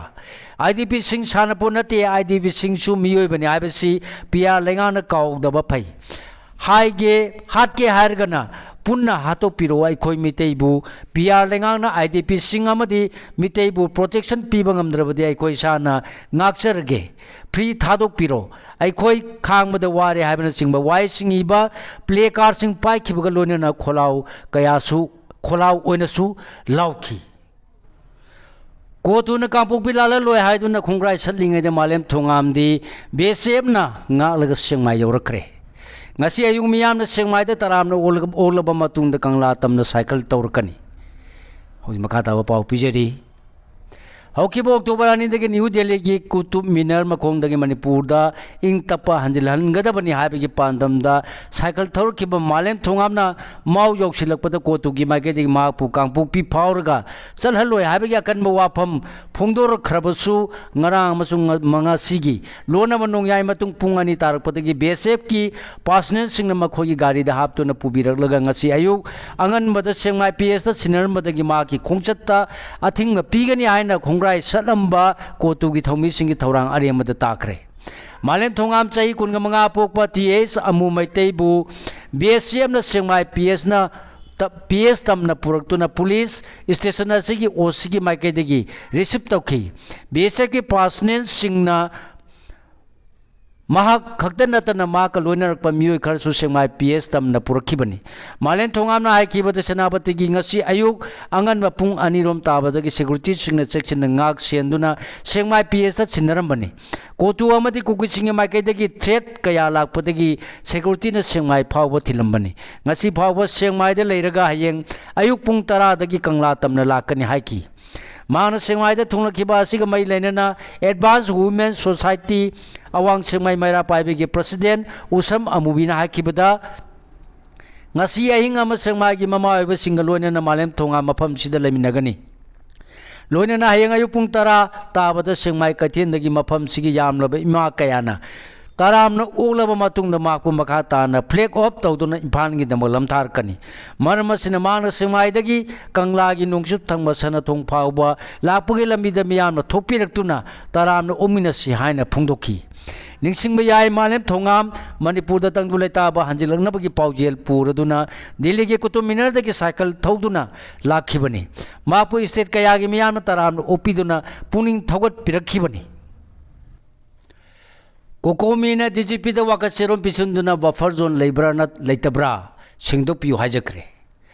IDPꯁꯤꯡ ꯁꯥꯟꯅꯄꯣꯠ ꯅꯠꯇꯦ, IDPꯁꯤꯡꯁꯨ ꯃꯤꯑꯣꯏꯕꯅꯤ ꯍꯥꯏꯕꯁꯤ PR ꯂꯩꯉꯥꯛꯅ ꯀꯥꯎꯗꯕ ꯐꯩ꯫ ꯍꯥꯏꯒꯦ, ꯍꯥꯠꯀꯦ ꯍꯥꯏꯔꯒꯅ ꯄꯨꯟꯅ ꯍꯥꯠꯇꯣꯛꯄꯤꯔꯛꯑꯣ꯫ ꯑꯩꯈꯣꯏ ꯃꯤꯇꯩꯕꯨ ꯄꯤ ꯑꯥꯔ ꯂꯩꯉꯥꯛꯅ, ꯑꯥꯏ ꯗꯤ ꯄꯤꯁꯤꯡ ꯑꯃꯗꯤ ꯃꯤꯇꯩꯕꯨ protection ꯄꯤꯕ ꯉꯝꯗ꯭ꯔꯕꯗꯤ ꯑꯩꯈꯣꯏ ꯏꯁꯥꯅ ꯉꯥꯛꯆꯔꯒꯦ꯫ Free ꯊꯥꯗꯣꯛꯄꯤꯔꯣ꯫ ꯑꯩꯈꯣꯏ ꯈꯥꯡꯕꯗ ꯋꯥꯔꯦ ꯍꯥꯏꯕꯅꯆꯤꯡꯕ ꯋꯥꯍꯩꯁꯤꯡ ꯏꯕ placardꯁꯤꯡ ꯄꯥꯏꯈꯤꯕꯒ ꯂꯣꯏꯅꯅ ꯈꯣꯜꯂꯥꯎ ꯀꯌꯥꯁꯨ, ꯈꯣꯜꯂꯥꯎ ꯑꯣꯏꯅꯁꯨ ꯂꯥꯎꯈꯤ꯫ ꯀꯣꯇꯨꯅ ꯀꯥꯡꯄꯣꯛꯄꯤ ꯂꯥꯜꯍꯜꯂꯣꯏ ꯍꯥꯏꯗꯨꯅ ꯈꯣꯡꯒ꯭ꯔꯥꯏ ꯁꯠꯂꯤꯉꯩꯗ ꯃꯥꯂꯦꯝ ꯊꯣꯉꯥꯝꯗꯤ ꯕꯤ ꯑꯦꯁ ꯑꯦꯐꯅ ꯉꯥꯛꯂꯒ ꯁꯦꯛꯃꯥꯏ ꯌꯧꯔꯛꯈ꯭ꯔꯦ꯫ ꯉꯁꯤ ꯑꯌꯨꯛ ꯃꯤꯌꯥꯝꯅ ꯁꯦꯛꯃꯥꯏꯗ ꯇꯔꯥꯝꯅ ꯑꯣꯛꯂ-, ꯑꯣꯛꯂꯕ ꯃꯇꯨꯡꯗ ꯀꯪꯂꯥ ꯇꯝꯅ ꯁꯥꯏꯀꯜ ꯇꯧꯔꯛꯀꯅꯤ꯫ ꯍꯧꯖꯤꯛ ꯃꯈꯥ ꯇꯥꯕ ꯄꯥꯎ ꯄꯤꯖꯔꯤ꯫ ꯍꯧꯈꯤꯕ ꯑꯣꯛꯇꯣꯕꯔ ꯑꯅꯤꯗꯒꯤ ꯅ꯭ꯌꯨ ꯗꯦꯜꯂꯤꯒꯤ ꯀꯨꯇꯨꯕ ꯃꯤꯅꯔ ꯃꯈꯣꯡꯗꯒꯤ ꯃꯅꯤꯄꯨꯔꯗ ꯏꯪ ꯇꯞꯄ ꯍꯟꯖꯤꯜꯍꯟꯒꯗꯕꯅꯤ ꯍꯥꯏꯕꯒꯤ ꯄꯥꯟꯗꯝꯗ ꯁꯥꯏꯀꯜ ꯊꯧꯔꯛꯈꯤꯕ ꯃꯥꯂꯦꯝ ꯊꯣꯉꯥꯝꯅ ꯃꯥꯎ ꯌꯧꯁꯤꯜꯂꯛꯄꯗ ꯀꯣꯇꯨꯒꯤ ꯃꯥꯏꯀꯩꯗꯒꯤ ꯃꯍꯥꯛꯄꯨ ꯀꯥꯡꯄꯣꯛꯄꯤ ꯐꯥꯎꯔꯒ ꯆꯠꯍꯜꯂꯣꯏ ꯍꯥꯏꯕꯒꯤ ꯑꯀꯟꯕ ꯋꯥꯐꯝ ꯐꯣꯡꯗꯣꯔꯛꯈ꯭ꯔꯕꯁꯨ, ꯉꯔꯥꯡ ꯑꯃꯁꯨꯡ ꯉ-, ꯉꯁꯤꯒꯤ ꯂꯣꯟꯅꯕ ꯅꯣꯡꯌꯥꯏ ꯃꯇꯨꯡ ꯄꯨꯡ ꯑꯅꯤ ꯇꯥꯔꯛꯄꯗꯒꯤ ꯕꯤ ꯑꯦꯁ ꯑꯦꯐꯀꯤ ꯄꯥꯔꯁꯅꯦꯜꯁꯤꯡꯅ ꯃꯈꯣꯏꯒꯤ ꯒꯥꯔꯤꯗ ꯍꯥꯞꯇꯨꯅ ꯄꯨꯕꯤꯔꯛꯂꯒ ꯉꯁꯤ ꯑꯌꯨꯛ ꯑꯉꯟꯕꯗ ꯁꯦꯛꯃꯥꯏ ꯄꯤ ꯑꯦꯁꯇ ꯁꯤꯟꯅꯔꯝꯕꯗꯒꯤ ꯃꯍꯥꯛꯀꯤ ꯈꯣꯡꯆꯠꯇ ꯑꯊꯤꯡꯕ ꯄꯤꯒꯅꯤ ꯍꯥꯏꯅ ꯈꯣꯡꯒ꯭ꯔꯥꯏ ꯁꯠꯂꯝꯕ ꯀꯣꯇꯨꯒꯤ ꯊꯧꯃꯤꯁꯤꯡꯒꯤ ꯊꯧꯔꯥꯡ ꯑꯔꯦꯝꯕꯗ ꯇꯥꯈ꯭ꯔꯦ꯫ ꯃꯥꯂꯦꯝ ꯊꯣꯉꯥꯝ ꯆꯍꯤ ꯀꯨꯟꯒ ꯃꯉꯥ ꯄꯣꯛꯄ ꯇꯤ ꯑꯦꯁ ꯑꯃꯨ ꯃꯩꯇꯩꯕꯨ ꯕꯤ ꯑꯦꯁ ꯑꯦꯐꯅ ꯁꯦꯛꯃꯥꯏ ꯄꯤ ꯑꯦꯁꯅ ꯇ-, ꯄꯤ ꯑꯦꯁ ꯇꯝꯅ ꯄꯨꯔꯛꯇꯨꯅ ꯄꯨꯂꯤꯁ ꯁ꯭ꯇꯦꯁꯟ ꯑꯁꯤꯒꯤ ꯑꯣ ꯁꯤꯒꯤ ꯃꯥꯏꯀꯩꯗꯒꯤ ꯔꯤꯁꯤꯞ ꯇꯧꯈꯤ꯫ ꯕꯤ ꯑꯦꯁ ꯑꯦꯐꯀꯤ ꯄꯥꯔꯁꯅꯦꯜꯁꯤꯡꯅ ꯃꯍꯥꯛ ꯈꯛꯇ ꯅꯠꯇꯅ ꯃꯍꯥꯛꯀ ꯂꯣꯏꯅꯔꯛꯄ ꯃꯤꯑꯣꯏ ꯈꯔꯁꯨ ꯁꯦꯛꯃꯥꯏ ꯄꯤ ꯑꯦꯁ ꯇꯝꯅ ꯄꯨꯔꯛꯈꯤꯕꯅꯤ꯫ ꯃꯥꯂꯦꯝ ꯊꯣꯉꯥꯝꯅ ꯍꯥꯏꯈꯤꯕꯗ ꯁꯦꯅꯥꯄꯇꯤꯒꯤ ꯉꯁꯤ ꯑꯌꯨꯛ ꯑꯉꯟꯕ ꯄꯨꯡ ꯑꯅꯤꯔꯣꯝ ꯇꯥꯕꯗꯒꯤ ꯁꯦꯀ꯭ꯌꯨꯔꯤꯇꯤꯁꯤꯡꯅ ꯆꯦꯛꯁꯤꯟꯅ ꯉꯥꯛ ꯁꯦꯟꯗꯨꯅ ꯁꯦꯛꯃꯥꯏ ꯄꯤ ꯑꯦꯁꯇ ꯁꯤꯟꯅꯔꯝꯕꯅꯤ꯫ ꯀꯣꯇꯨ ꯑꯃꯗꯤ ꯀꯨꯀꯤꯁꯤꯡꯒꯤ ꯃꯥꯏꯀꯩꯗꯒꯤ ꯊ꯭ꯔꯦꯠ ꯀꯌꯥ ꯂꯥꯛꯄꯗꯒꯤ ꯁꯦꯀ꯭ꯌꯨꯔꯤꯇꯤꯅ ꯁꯦꯛꯃꯥꯏ ꯐꯥꯎꯕ ꯊꯤꯜꯂꯝꯕꯅꯤ꯫ ꯉꯁꯤ ꯐꯥꯎꯕ ꯁꯦꯛꯃꯥꯏꯗ ꯂꯩꯔꯒ ꯍꯌꯦꯡ ꯑꯌꯨꯛ ꯄꯨꯡ ꯇꯔꯥꯗꯒꯤ ꯀꯪꯂꯥ ꯇꯝꯅ ꯂꯥꯛꯀꯅꯤ ꯍꯥꯏꯈꯤ꯫ ꯃꯍꯥꯛꯅ ꯁꯦꯛꯃꯥꯏꯗ ꯊꯨꯡꯂꯈꯤꯕ ꯑꯁꯤꯒ ꯃꯔꯤ ꯂꯩꯅꯅ ꯑꯦꯗꯚꯥꯟꯁ ꯋꯨꯃꯦꯟ ꯁꯣꯁꯥꯏꯇꯤ ꯑꯋꯥꯡ ꯁꯦꯛꯃꯥꯏ ꯃꯩꯔꯥ ꯄꯥꯏꯕꯤꯒꯤ ꯄ꯭ꯔꯁꯤꯗꯦꯟ ꯎꯁꯝ ꯑꯃꯨꯕꯤꯅ ꯍꯥꯏꯈꯤꯕꯗ, ꯉꯁꯤ ꯑꯍꯤꯡ ꯑꯃ ꯁꯦꯛꯃꯥꯏꯒꯤ ꯃꯃꯥ ꯑꯣꯏꯕꯁꯤꯡꯒ ꯂꯣꯏꯅꯅ ꯃꯥꯂꯦꯝ ꯊꯣꯉꯥꯝ ꯃꯐꯝꯁꯤꯗ ꯂꯩꯃꯤꯟꯅꯒꯅꯤ꯫ ꯂꯣꯏꯅꯅ ꯍꯌꯦꯡ ꯑꯌꯨꯛ ꯄꯨꯡ ꯇꯔꯥ ꯇꯥꯕꯗ ꯁꯦꯛꯃꯥꯏ ꯀꯩꯊꯦꯜꯗꯒꯤ ꯃꯐꯝꯁꯤꯒꯤ ꯌꯥꯝꯂꯕ ꯏꯃꯥ ꯀꯌꯥꯅ ꯇꯔꯥꯝꯅ ꯑꯣꯛꯂꯕ ꯃꯇꯨꯡꯗ ꯃꯍꯥꯛꯄꯨ ꯃꯈꯥ ꯇꯥꯅ flag off ꯇꯧꯗꯨꯅ ꯏꯝꯐꯥꯜꯒꯤꯗꯃꯛ ꯂꯝꯊꯥꯔꯛꯀꯅꯤ꯫ ꯃꯔꯝ ꯑꯁꯤꯅ ꯃꯍꯥꯛꯅ ꯁꯦꯛꯃꯥꯏꯗꯒꯤ ꯀꯪꯂꯥꯒꯤ ꯅꯣꯡꯆꯨꯞ ꯊꯪꯕ ꯁꯅꯥꯊꯣꯡ ꯐꯥꯎꯕ ꯂꯥꯛꯄꯒꯤ ꯂꯝꯕꯤꯗ ꯃꯤꯌꯥꯝꯅ ꯊꯣꯛꯄꯤꯔꯛꯇꯨꯅ ꯇꯔꯥꯝꯅ ꯑꯣꯛꯃꯤꯟꯅꯁꯤ ꯍꯥꯏꯅ ꯐꯣꯡꯗꯣꯛꯈꯤ꯫ ꯅꯤꯡꯁꯤꯡꯕ ꯌꯥꯏ, ꯃꯥꯂꯦꯝ ꯊꯣꯉꯥꯝ ꯃꯅꯤꯄꯨꯔꯗ ꯇꯪꯗꯨ ꯂꯩꯇꯥꯕ ꯍꯟꯖꯤꯜꯂꯛꯅꯕꯒꯤ ꯄꯥꯎꯖꯦꯜ ꯄꯨꯔꯗꯨꯅ ꯗꯤꯜꯂꯤꯒꯤ ꯀꯨꯇꯨꯕ ꯃꯤꯅꯔꯗꯒꯤ ꯁꯥꯏꯀꯜ ꯊꯧꯗꯨꯅ ꯂꯥꯛꯈꯤꯕꯅꯤ꯫ ꯃꯍꯥꯛꯄꯨ state ꯀꯌꯥꯒꯤ ꯃꯤꯌꯥꯝꯅ ꯇꯔꯥꯝꯅ ꯑꯣꯛꯄꯤꯗꯨꯅ ꯄꯨꯛꯅꯤꯡ ꯊꯧꯒꯠꯄꯤꯔꯛꯈꯤꯕꯅꯤ꯫ ꯀꯣꯀꯣꯃꯤꯅ ꯗꯤ ꯖꯤ ꯄꯤꯗ ꯋꯥꯀꯠ ꯆꯦꯔꯣꯜ ꯄꯤꯁꯤꯟꯗꯨꯅ buffer zone ꯂꯩꯕ꯭ꯔꯥ ꯅꯠ-, ꯂꯩꯇꯕ꯭ꯔꯥ ꯁꯦꯡꯗꯣꯛꯄꯤꯌꯨ ꯍꯥꯏꯖꯈ꯭ꯔꯦ꯫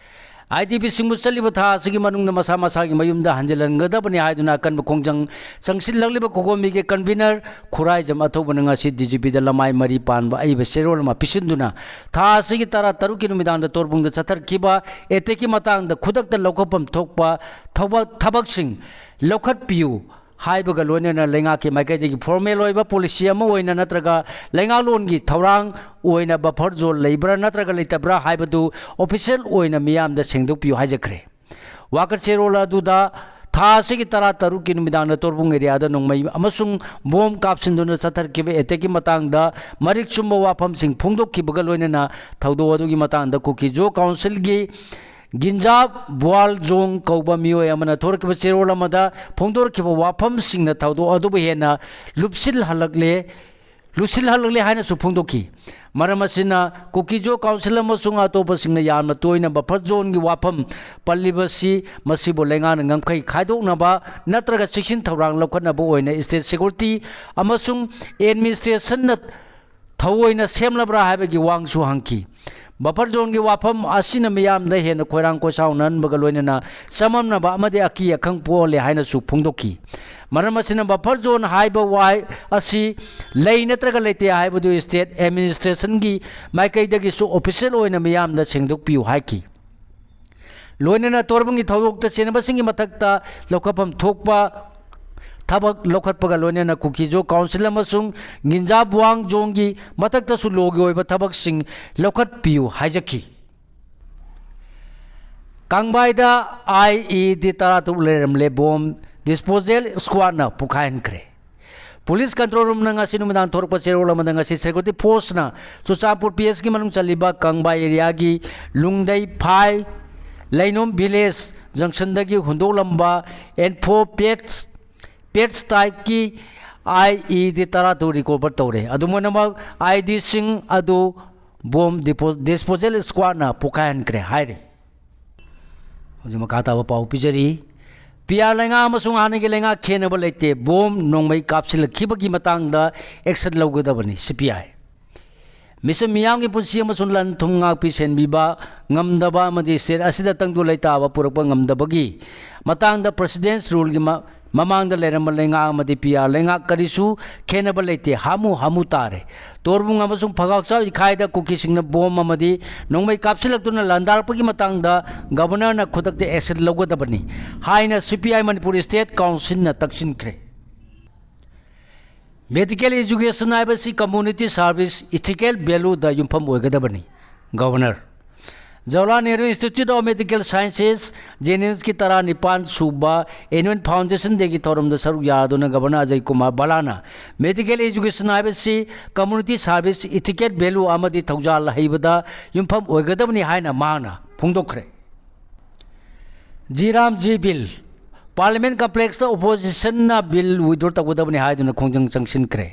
ꯑꯥꯏ ꯗꯤ ꯄꯤꯁꯤꯡꯕꯨ ꯆꯠꯂꯤꯕ ꯊꯥ ꯑꯁꯤꯒꯤ ꯃꯅꯨꯡꯗ ꯃꯁꯥ ꯃꯁꯥꯒꯤ ꯃꯌꯨꯝꯗ ꯍꯟꯖꯤꯜꯍꯟꯒꯗꯕꯅꯤ ꯍꯥꯏꯗꯨꯅ ꯑꯀꯟꯕ ꯈꯣꯡꯖꯪ ꯆꯪꯁꯤꯜꯂꯛꯂꯤꯕ ꯀꯣꯀꯣꯃꯤꯒꯤ convener ꯈꯨꯔꯥꯏꯖꯝ ꯑꯊꯧꯕꯅ ꯉꯁꯤ ꯗꯤ ꯖꯤ ꯄꯤꯗ ꯂꯃꯥꯏ ꯃꯔꯤ ꯄꯥꯟꯕ ꯑꯏꯕ ꯆꯦꯔꯣꯜ ꯑꯃ ꯄꯤꯁꯤꯟꯗꯨꯅ ꯊꯥ ꯑꯁꯤꯒꯤ ꯇꯔꯥ ꯇꯔꯨꯛꯀꯤ ꯅꯨꯃꯤꯗꯥꯡꯗ ꯇꯣꯔꯕꯨꯡꯗ ꯆꯠꯊꯔꯛꯈꯤꯕ attackꯀꯤ ꯃꯇꯥꯡꯗ ꯈꯨꯗꯛꯇ ꯂꯧꯈꯠꯐꯝ ꯊꯣꯛꯄ ꯊꯧꯕ-, ꯊꯕꯛꯁꯤꯡ ꯂꯧꯈꯠꯄꯤꯌꯨ ꯍꯥꯏꯕꯒ ꯂꯣꯏꯅꯅ ꯂꯩꯉꯥꯛꯀꯤ ꯃꯥꯏꯀꯩꯗꯒꯤ formal ꯑꯣꯏꯕ policy ꯑꯃ ꯑꯣꯏꯅ ꯅꯠꯇ꯭ꯔꯒ ꯂꯩꯉꯥꯛꯂꯣꯟꯒꯤ ꯊꯧꯔꯥꯡ ꯑꯣꯏꯅ buffer zone ꯂꯩꯕ꯭ꯔꯥ ꯅꯠꯇ꯭ꯔꯒ ꯂꯩꯇꯕ꯭ꯔꯥ ꯍꯥꯏꯕꯗꯨ official ꯑꯣꯏꯅ ꯃꯤꯌꯥꯝꯗ ꯁꯦꯡꯗꯣꯛꯄꯤꯌꯨ ꯍꯥꯏꯖꯈ꯭ꯔꯦ꯫ ꯋꯥꯀꯠ ꯆꯦꯔꯣꯜ ꯑꯗꯨꯗ ꯊꯥ ꯑꯁꯤꯒꯤ ꯇꯔꯥ ꯇꯔꯨꯛꯀꯤ ꯅꯨꯃꯤꯗꯥꯡꯗ ꯇꯣꯔꯕꯨꯡ areaꯗ ꯅꯣꯡꯃꯩ ꯑꯃꯁꯨꯡ bomb ꯀꯥꯞꯁꯤꯟꯗꯨꯅ ꯆꯠꯊꯔꯛꯈꯤꯕ attackꯀꯤ ꯃꯇꯥꯡꯗ ꯃꯔꯤꯛ ꯆꯨꯝꯕ ꯋꯥꯐꯝꯁꯤꯡ ꯐꯣꯡꯗꯣꯛꯈꯤꯕꯒ ꯂꯣꯏꯅꯅ ꯊꯧꯗꯣꯛ ꯑꯗꯨꯒꯤ ꯃꯇꯥꯡꯗ ꯀꯨꯀꯤ-ꯖꯣ councilꯒꯤ ꯒꯤꯟꯖꯥ ꯕꯨꯋꯥꯜꯖꯣꯡ ꯀꯧꯕ ꯃꯤꯑꯣꯏ ꯑꯃꯅ ꯊꯣꯔꯛꯈꯤꯕ ꯆꯦꯔꯣꯜ ꯑꯃꯗ ꯐꯣꯡꯗꯣꯔꯛꯈꯤꯕ ꯋꯥꯐꯝꯁꯤꯡꯅ ꯊꯧꯗꯣꯛ ꯑꯗꯨꯕꯨ ꯍꯦꯟꯅ ꯂꯨꯞꯁꯤꯜꯍꯜꯂꯛꯂꯦ, ꯂꯨꯁꯤꯜꯍꯜꯂꯛꯂꯦ ꯍꯥꯏꯅꯁꯨ ꯐꯣꯡꯗꯣꯛꯈꯤ꯫ ꯃꯔꯝ ꯑꯁꯤꯅ ꯀꯨꯀꯤ-ꯖꯣ council ꯑꯃꯁꯨꯡ ꯑꯇꯣꯞꯄꯁꯤꯡꯅ ꯌꯥꯝꯅ ꯇꯣꯏꯅ buffer zoneꯒꯤ ꯋꯥꯐꯝ ꯄꯜꯂꯤꯕꯁꯤ ꯃꯁꯤꯕꯨ ꯂꯩꯉꯥꯛꯅ ꯉꯝꯈꯩ ꯈꯥꯏꯗꯣꯛꯅꯕ ꯅꯠꯇ꯭ꯔꯒ ꯆꯦꯛꯁꯤꯟ ꯊꯧꯔꯥꯡ ꯂꯧꯈꯠꯅꯕ ꯑꯣꯏꯅ state security ꯑꯃꯁꯨꯡ administrationꯅ ꯊꯑꯣꯏꯅ ꯁꯦꯝꯂꯕ꯭ꯔꯥ ꯍꯥꯏꯕꯒꯤ ꯋꯥꯍꯪꯁꯨ ꯍꯪꯈꯤ꯫ Buffer zoneꯒꯤ ꯋꯥꯐꯝ ꯑꯁꯤꯅ ꯃꯤꯌꯥꯝꯗ ꯍꯦꯟꯅ ꯈꯣꯏꯔꯥꯡ ꯈꯣꯏꯁꯥꯎꯅꯍꯟꯕꯒ ꯂꯣꯏꯅꯅ ꯆꯃꯝꯅꯕ ꯑꯃꯗꯤ ꯑꯀꯤ ꯑꯈꯪ ꯄꯣꯛꯍꯜꯂꯦ ꯍꯥꯏꯅꯁꯨ ꯐꯣꯡꯗꯣꯛꯈꯤ꯫ ꯃꯔꯝ ꯑꯁꯤꯅ buffer zone ꯍꯥꯏꯕ ꯋꯥꯍꯩ ꯑꯁꯤ ꯂꯩ ꯅꯠꯇ꯭ꯔꯒ ꯂꯩꯇꯦ ꯍꯥꯏꯕꯗꯨ state administrationꯒꯤ ꯃꯥꯏꯀꯩꯗꯒꯤꯁꯨ official ꯑꯣꯏꯅ ꯃꯤꯌꯥꯝꯗ ꯁꯦꯡꯗꯣꯛꯄꯤꯌꯨ ꯍꯥꯏꯈꯤ꯫ ꯂꯣꯏꯅꯅ ꯇꯣꯔꯕꯨꯡꯒꯤ ꯊꯧꯗꯣꯛꯇ ꯆꯦꯟꯅꯕꯁꯤꯡꯒꯤ ꯃꯊꯛꯇ ꯂꯧꯈꯠꯐꯝ ꯊꯣꯛꯄ ꯊꯕꯛ ꯂꯧꯈꯠꯄꯒ ꯂꯣꯏꯅꯅ ꯀꯨꯀꯤ-ꯖꯣ council ꯑꯃꯁꯨꯡ ꯒꯤꯟꯖꯥ ꯕꯨꯋꯥꯡ ꯖꯣꯡꯒꯤ ꯃꯊꯛꯇꯁꯨ lawꯒꯤ ꯑꯣꯏꯕ ꯊꯕꯛꯁꯤꯡ ꯂꯧꯈꯠꯄꯤꯌꯨ ꯍꯥꯏꯖꯈꯤ꯫ ꯀꯥꯡꯕꯥꯏꯗ I E D ꯇꯔꯥꯇꯔꯨꯛ ꯂꯩꯔꯝꯂꯦ bomb disposal squadꯅ ꯄꯣꯈꯥꯏꯍꯟꯈ꯭ꯔꯦ꯫ Police control roomꯅ ꯉꯁꯤ ꯅꯨꯃꯤꯗꯥꯡ ꯊꯣꯔꯛꯄ ꯆꯦꯔꯣꯜ ꯑꯃꯗ ꯉꯁꯤ security forceꯅ ꯆꯨꯔꯆꯥꯟꯄꯨꯔ P S ꯀꯤ ꯃꯅꯨꯡ ꯆꯜꯂꯤꯕ ꯀꯪꯕꯥ areaꯒꯤ ꯂꯨꯡꯗꯩ ꯐꯥꯏ, ꯂꯩꯅꯣꯝ village junctionꯗꯒꯤ ꯍꯨꯟꯗꯣꯛꯂꯝꯕ N four pads, pads typeꯀꯤ I E D ꯇꯔꯥꯇꯔꯨꯛ recover ꯇꯧꯔꯦ꯫ ꯑꯗꯨꯝ ꯑꯣꯏꯅꯃꯛ I D ꯁꯤꯡ ꯑꯗꯨ bomb dispo-, disposal squadꯅ ꯄꯣꯈꯥꯏꯍꯟꯈ꯭ꯔꯦ ꯍꯥꯏꯔꯤ꯫ ꯍꯧꯖꯤꯛ ꯃꯈꯥ ꯇꯥꯕ ꯄꯥꯎ ꯄꯤꯖꯔꯤ꯫ P R ꯂꯩꯉꯥꯛ ꯑꯃꯁꯨꯡ ꯍꯥꯟꯅꯒꯤ ꯂꯩꯉꯥꯛ ꯈꯦꯟꯅꯕ ꯂꯩꯇꯦ, bomb ꯅꯣꯡꯃꯩ ꯀꯥꯞꯁꯤꯜꯂꯛꯈꯤꯕꯒꯤ ꯃꯇꯥꯡꯗ action ꯂꯧꯒꯗꯕꯅꯤ, C P I꯫ ꯃꯤꯆꯝ ꯃꯤꯌꯥꯝꯒꯤ ꯄꯨꯟꯁꯤ ꯑꯃꯁꯨꯡ ꯂꯟ ꯊꯨꯝ ꯉꯥꯛꯄꯤ ꯁꯦꯟꯕꯤꯕ ꯉꯝꯗꯕ ꯑꯃꯗꯤ state ꯑꯁꯤꯗ ꯇꯪꯗꯨ ꯂꯩꯇꯥꯕ ꯄꯨꯔꯛꯄ ꯉꯝꯗꯕꯒꯤ ꯃꯇꯥꯡꯗ President's Ruleꯒꯤ ꯃ-, ꯃꯃꯥꯡꯗ ꯂꯩꯔꯝꯕ ꯂꯩꯉꯥꯛ ꯑꯃꯗꯤ P R ꯂꯩꯉꯥꯛ ꯀꯔꯤꯁꯨ ꯈꯦꯟꯅꯕ ꯂꯩꯇꯦ, ꯍꯥꯃꯨ ꯍꯥꯃꯨ ꯇꯥꯔꯦ꯫ ꯇꯣꯔꯕꯨꯡ ꯑꯃꯁꯨꯡ ꯐꯒꯥꯛꯆꯥꯎ ꯏꯈꯥꯏꯗ ꯀꯨꯀꯤꯁꯤꯡꯅ bomb ꯑꯃꯗꯤ ꯅꯣꯡꯃꯩ ꯀꯥꯞꯁꯤꯜꯂꯛꯇꯨꯅ ꯂꯥꯟꯗꯥꯔꯛꯄꯒꯤ ꯃꯇꯥꯡꯗ Governorꯅ ꯈꯨꯗꯛꯇ action ꯂꯧꯒꯗꯕꯅꯤ ꯍꯥꯏꯅ C P I Manipur State Councilꯅ ꯇꯛꯁꯤꯟꯈ꯭ꯔꯦ꯫ Medical education ꯍꯥꯏꯕꯁꯤ community service ethical valueꯗ ꯌꯨꯝꯐꯝ ꯑꯣꯏꯒꯗꯕꯅꯤ, Governor꯫ Jawaharlal Nehru Institute of Medical Sciences, JNIMSꯀꯤ ꯇꯔꯥꯅꯤꯄꯥꯟ ꯁꯨꯕ Annual Foundation Dayꯒꯤ ꯊꯧꯔꯝꯗ ꯁꯔꯨꯛ ꯌꯥꯗꯨꯅ Governor Ajay Kumar ꯚꯜꯂꯥꯅ medical education ꯍꯥꯏꯕꯁꯤ community service ethical value ꯑꯃꯗꯤ ꯊꯧꯖꯥꯜ ꯍꯩꯕꯗ ꯌꯨꯝꯐꯝ ꯑꯣꯏꯒꯗꯕꯅꯤ ꯍꯥꯏꯅ ꯃꯍꯥꯛꯅ ꯐꯣꯡꯗꯣꯛꯈ꯭ꯔꯦ꯫ G RAM G Bill, Parliament Complexꯇ Oppositionꯅ bill withdraw ꯇꯧꯒꯗꯕꯅꯤ ꯍꯥꯏꯗꯨꯅ ꯈꯣꯡꯖꯪ ꯆꯪꯁꯤꯟꯈ꯭ꯔꯦ꯫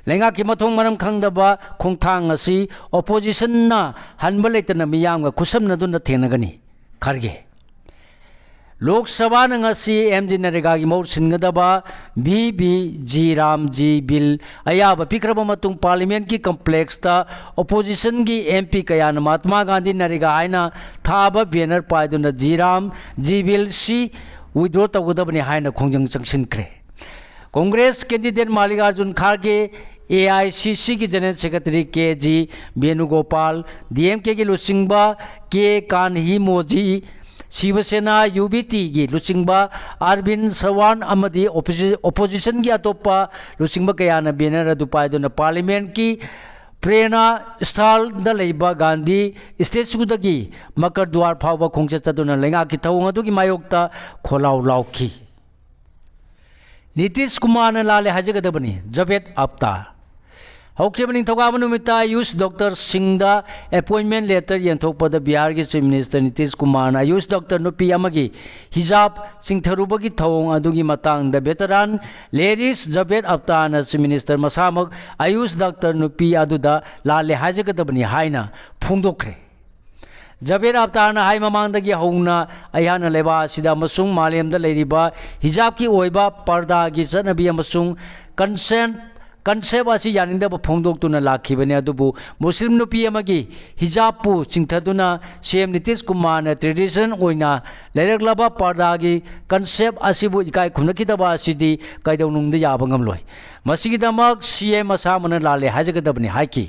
ꯂꯩꯉꯥꯛꯀꯤ ꯃꯊꯣꯡ ꯃꯔꯝ ꯈꯪꯗꯕ ꯈꯣꯡꯊꯥꯡ ꯑꯁꯤ Oppositionꯅ ꯍꯟꯕ ꯂꯩꯇꯅ ꯃꯤꯌꯥꯝꯒ ꯈꯨꯠꯁꯝꯅꯗꯨꯅ ꯊꯦꯡꯅꯒꯅꯤ, ꯈꯔꯒꯦ꯫ ꯂꯣꯛ ꯁꯚꯥꯅ ꯉꯁꯤ MGNREGAꯒꯤ ꯃꯍꯨꯠ ꯁꯤꯟꯒꯗꯕ VBG RAM G Bill ꯑꯌꯥꯕ ꯄꯤꯈ꯭ꯔꯕ ꯃꯇꯨꯡ Parliamentꯀꯤ complexꯇ Oppositionꯒꯤ MP ꯀꯌꯥꯅ ꯃꯍꯥꯇꯃꯥ ꯒꯥꯟꯙꯤ ꯅꯔꯦꯒꯥ ꯍꯥꯏꯅ ꯊꯥꯕ banner ꯄꯥꯏꯗꯨꯅ G RAM G Bill ꯁꯤ withdraw ꯇꯧꯒꯗꯕꯅꯤ ꯍꯥꯏꯅ ꯈꯣꯡꯖꯪ ꯆꯪꯁꯤꯟꯈ꯭ꯔꯦ꯫ Congress candidate ꯃꯥꯜꯂꯤꯀꯥꯔꯖꯨꯟ ꯈꯥꯔꯒꯦ, AICCꯒꯤ General Secretary KG ꯕꯦꯅꯨꯒꯣꯄꯥꯜ, DMKꯒꯤ ꯂꯨꯆꯤꯡꯕ ꯀꯦ ꯀꯥꯟꯍꯤꯃꯣꯖꯤ, ꯁꯤꯕꯁꯦꯅꯥ, UBTꯒꯤ ꯂꯨꯆꯤꯡꯕ ꯑꯔꯕꯤꯟ ꯁꯋꯥꯟ ꯑꯃꯗꯤ opposi-, Oppositionꯒꯤ ꯑꯇꯣꯞꯄ ꯂꯨꯆꯤꯡꯕ ꯀꯌꯥꯅ banner ꯑꯗꯨ ꯄꯥꯏꯗꯨꯅ Parliamentꯀꯤ ꯄ꯭ꯔꯦꯔꯅꯥ ꯁ꯭ꯊꯜꯗ ꯂꯩꯕ ꯒꯥꯟꯙꯤ statueꯗꯒꯤ ꯃꯀꯔ ꯗ꯭ꯋꯥꯔ ꯐꯥꯎꯕ ꯈꯣꯡꯆꯠ ꯆꯠꯇꯨꯅ ꯂꯩꯉꯥꯛꯀꯤ ꯊꯧꯑꯣꯡ ꯑꯗꯨꯒꯤ ꯃꯥꯌꯣꯛꯇ ꯈꯣꯜꯂꯥꯎ ꯂꯥꯎꯈꯤ꯫ ꯅꯤꯇꯤꯁ ꯀꯨꯃꯥꯔꯅ ꯂꯥꯜꯂꯦ ꯍꯥꯏꯖꯒꯗꯕꯅꯤ꯫ ꯖꯥꯕꯦꯗ ꯑꯈꯇꯔ꯫ ꯍꯧꯈꯤꯕ ꯅꯤꯡꯊꯧꯀꯥꯕ ꯅꯨꯃꯤꯠꯇ ꯑꯌꯨꯁ ꯗꯣꯛꯇꯔ ꯁꯤꯡꯗ ꯑꯦꯄꯣꯏꯟꯃꯦꯟ ꯂꯦꯇꯔ ꯌꯦꯟꯊꯣꯛꯄꯗ ꯕꯤꯍꯥꯔꯒꯤ ꯆꯤꯐ ꯃꯤꯅꯤꯁꯇꯔ ꯅꯤꯇꯤꯁ ꯀꯨꯃꯥꯔꯅ ꯑꯌꯨꯁ ꯗꯣꯛꯇꯔ ꯅꯨꯄꯤ ꯑꯃꯒꯤ ꯍꯤꯖꯥꯕ ꯆꯤꯡꯊꯔꯨꯕꯒꯤ ꯊꯧꯑꯣꯡ ꯑꯗꯨꯒꯤ ꯃꯇꯥꯡꯗ ꯚꯦꯇꯔꯥꯟ ꯂꯦꯔꯤꯁ ꯖꯥꯕꯦꯗ ꯑꯈꯇꯔꯅ ꯆꯤꯐ ꯃꯤꯅꯤꯁꯇꯔ ꯃꯁꯥꯃꯛ ꯑꯌꯨꯁ ꯗꯣꯛꯇꯔ ꯅꯨꯄꯤ ꯑꯗꯨꯗ ꯂꯥꯜꯂꯦ ꯍꯥꯏꯖꯒꯗꯕꯅꯤ ꯍꯥꯏꯅ ꯐꯣꯡꯗꯣꯛꯈ꯭ꯔꯦ꯫ ꯖꯥꯕꯦꯗ ꯑꯈꯇꯔꯅ ꯍꯥꯏ, ꯃꯃꯥꯡꯗꯒꯤ ꯍꯧꯅ ꯑꯩꯍꯥꯛꯅ ꯂꯩꯕꯥꯛ ꯑꯁꯤꯗ ꯑꯃꯁꯨꯡ ꯃꯥꯂꯦꯝꯗ ꯂꯩꯔꯤꯕ ꯍꯤꯖꯥꯕꯀꯤ ꯑꯣꯏꯕ ꯄꯔꯗꯥꯒꯤ ꯆꯠꯅꯕꯤ ꯑꯃꯁꯨꯡ ꯀꯟꯁꯦꯟ ꯀꯟꯁꯦꯞ ꯑꯁꯤ ꯌꯥꯅꯤꯡꯗꯕ ꯐꯣꯡꯗꯣꯛꯇꯨꯅ ꯂꯥꯛꯈꯤꯕꯅꯤ, ꯑꯗꯨꯕꯨ ꯃꯨꯁꯂꯤꯝ ꯅꯨꯄꯤ ꯑꯃꯒꯤ ꯍꯤꯖꯥꯕꯄꯨ ꯆꯤꯡꯊꯗꯨꯅ ꯁꯤ ꯑꯦꯝ ꯅꯤꯇꯤꯁ ꯀꯨꯃꯥꯔꯅ ꯇ꯭ꯔꯦꯗꯤꯁꯅꯦꯜ ꯑꯣꯏꯅ ꯂꯩꯔꯛꯂꯕ ꯄꯔꯗꯥꯒꯤ ꯀꯟꯁꯦꯞ ꯑꯁꯤꯕꯨ ꯏꯀꯥꯏ ꯈꯨꯝꯅꯈꯤꯗꯕ ꯑꯁꯤꯗꯤ ꯀꯩꯗꯧꯅꯨꯡꯗ ꯌꯥꯕ ꯉꯝꯂꯣꯏ꯫ ꯃꯁꯤꯒꯤꯗꯃꯛ ꯁꯤ ꯑꯦꯝ ꯃꯁꯥꯃꯛꯅ ꯂꯥꯜꯂꯦ ꯍꯥꯏꯖꯒꯗꯕꯅꯤ ꯍꯥꯏꯈꯤ꯫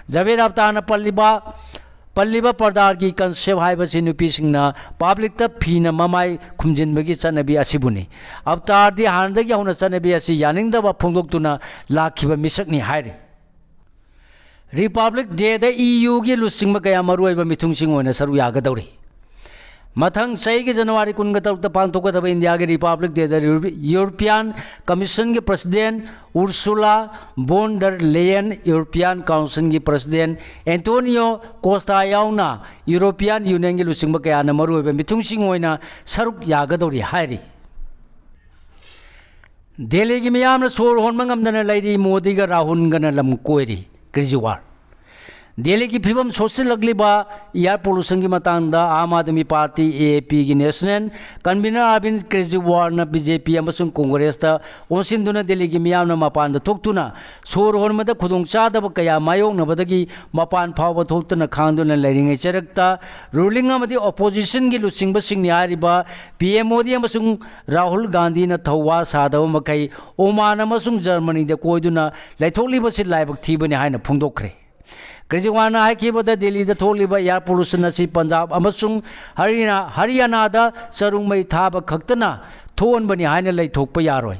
ꯖꯥꯕꯦꯗ ꯑꯈꯇꯔꯅ ꯄꯜꯂꯤꯕ ꯄꯜꯂꯤꯕ ꯄꯔꯗꯥꯒꯤ ꯀꯟꯁꯦꯞ ꯍꯥꯏꯕꯁꯤ ꯅꯨꯄꯤꯁꯤꯡꯅ ꯄꯕ꯭ꯂꯤꯛꯇ ꯐꯤꯅ ꯃꯃꯥꯏ ꯈꯨꯝꯖꯤꯟꯕꯒꯤ ꯆꯠꯅꯕꯤ ꯑꯁꯤꯕꯨꯅꯤ꯫ ꯑꯈꯇꯔꯗꯤ ꯍꯥꯟꯅꯗꯒꯤ ꯍꯧꯅ ꯆꯠꯅꯕꯤ ꯑꯁꯤ ꯌꯥꯅꯤꯡꯗꯕ ꯐꯣꯡꯗꯣꯛꯇꯨꯅ ꯂꯥꯛꯈꯤꯕ ꯃꯤꯁꯛꯅꯤ ꯍꯥꯏꯔꯤ꯫ ꯔꯤꯄꯕ꯭ꯂꯤꯛ ꯗꯦꯗ ꯏ ꯌꯨꯒꯤ ꯂꯨꯆꯤꯡꯕ ꯀꯌꯥ ꯃꯔꯨꯑꯣꯏꯕ ꯃꯤꯊꯨꯡꯁꯤꯡ ꯑꯣꯏꯅ ꯁꯔꯨꯛ ꯌꯥꯒꯗꯧꯔꯤ꯫ ꯃꯊꯪ ꯆꯍꯤꯒꯤ ꯖꯅꯋꯥꯔꯤ ꯀꯨꯟꯒ ꯇꯔꯨꯛꯇ ꯄꯥꯡꯊꯣꯛꯀꯗꯕ ꯏꯟꯗꯤꯌꯥꯒꯤ ꯔꯤꯄꯕ꯭ꯂꯤꯛ ꯗꯦꯗ ꯌꯨꯔꯣ-, ꯌꯨꯔꯣꯄꯤꯌꯥꯟ ꯀꯃꯤꯁꯟꯒꯤ ꯄ꯭ꯔꯁꯤꯗꯦꯟ ꯎꯔꯁꯨꯂꯥ ꯕꯣꯟ ꯗꯔ ꯂꯦꯌꯦꯟ, ꯌꯨꯔꯣꯄꯤꯌꯥꯟ ꯀꯥꯎꯟꯁꯤꯜꯒꯤ ꯄ꯭ꯔꯁꯤꯗꯦꯟ ꯑꯦꯟꯇꯣꯅꯤꯌꯣ ꯀꯣꯁꯇꯥ ꯌꯥꯎꯅ ꯌꯨꯔꯣꯄꯤꯌꯥꯟ ꯌꯨꯅꯤꯌꯟꯒꯤ ꯂꯨꯆꯤꯡꯕ ꯀꯌꯥꯅ ꯃꯔꯨꯑꯣꯏꯕ ꯃꯤꯊꯨꯡꯁꯤꯡ ꯑꯣꯏꯅ ꯁꯔꯨꯛ ꯌꯥꯒꯗꯧꯔꯤ ꯍꯥꯏꯔꯤ꯫ ꯗꯦꯜꯂꯤꯒꯤ ꯃꯤꯌꯥꯝꯅ ꯁꯣꯔ ꯍꯣꯟꯕ ꯉꯝꯗꯅ ꯂꯩꯔꯤ, ꯃꯣꯗꯤꯒ ꯔꯥꯍꯨꯜꯒꯅ ꯂꯝ ꯀꯣꯏꯔꯤ꯫ ꯀ꯭ꯔꯤꯖꯤꯋꯥꯔ꯫ ꯗꯦꯜꯂꯤꯒꯤ ꯐꯤꯕꯝ ꯁꯣꯛꯆꯤꯜꯂꯛꯂꯤꯕ ꯏꯌꯥꯔ ꯄꯣꯂꯨꯁꯟꯒꯤ ꯃꯇꯥꯡꯗ ꯑꯥꯝ ꯑꯥꯗꯃꯤ ꯄꯥꯔꯇꯤ, ꯑꯦ ꯑꯦ ꯄꯤꯒꯤ ꯅꯦꯁꯅꯦꯜ ꯀꯟꯚꯤꯅꯔ ꯑꯔꯕꯤꯟ ꯀ꯭ꯔꯤꯖꯤꯋꯥꯔꯅ ꯕꯤ ꯖꯦ ꯄꯤ ꯑꯃꯁꯨꯡ ꯀꯣꯡꯒ꯭ꯔꯦꯁꯇ ꯑꯣꯟꯁꯤꯟꯗꯨꯅ ꯗꯦꯜꯂꯤꯒꯤ ꯃꯤꯌꯥꯝꯅ ꯃꯄꯥꯟꯗ ꯊꯣꯛꯇꯨꯅ ꯁꯣꯔ ꯍꯣꯟꯕꯗ ꯈꯨꯗꯣꯡꯆꯥꯗꯕ ꯀꯌꯥ ꯃꯥꯌꯣꯛꯅꯕꯗꯒꯤ ꯃꯄꯥꯟ ꯐꯥꯎꯕ ꯊꯣꯛꯇꯅ ꯈꯥꯡꯗꯨꯅ ꯂꯩꯔꯤꯉꯩ ꯆꯔꯛꯇ ꯔꯨꯂꯤꯡ ꯑꯃꯗꯤ ꯑꯣꯄꯣꯖꯤꯁꯟꯒꯤ ꯂꯨꯆꯤꯡꯕꯁꯤꯡꯅꯤ ꯍꯥꯏꯔꯤꯕ ꯄꯤ ꯑꯦꯝ ꯃꯣꯗꯤ ꯑꯃꯁꯨꯡ ꯔꯥꯍꯨꯜ ꯒꯥꯟꯙꯤꯅ ꯊꯧꯋꯥ ꯁꯥꯗꯕ ꯃꯈꯩ ꯑꯣꯃꯥꯟ ꯑꯃꯁꯨꯡ ꯖꯔꯃꯅꯤꯗ ꯀꯣꯏꯗꯨꯅ ꯂꯩꯊꯣꯛꯂꯤꯕꯁꯤ ꯂꯥꯏꯕꯛ ꯊꯤꯕꯅꯤ ꯍꯥꯏꯅ ꯐꯣꯡꯗꯣꯛꯈ꯭ꯔꯦ꯫ ꯀ꯭ꯔꯤꯖꯤꯋꯥꯔꯅ ꯍꯥꯏꯈꯤꯕꯗ ꯗꯦꯜꯂꯤꯗ ꯊꯣꯛꯂꯤꯕ ꯏꯌꯥꯔ ꯄꯣꯂꯨꯁꯟ ꯑꯁꯤ ꯄꯟꯖꯥꯕ ꯑꯃꯁꯨꯡ ꯍꯔꯤꯌꯥꯅꯥ, ꯍꯔꯤꯌꯥꯅꯥꯗ ꯆꯔꯨ ꯃꯩ ꯊꯥꯕ ꯈꯛꯇꯅ ꯊꯣꯛꯍꯟꯕꯅꯤ ꯍꯥꯏꯅ ꯂꯩꯊꯣꯛꯄ ꯌꯥꯔꯣꯏ꯫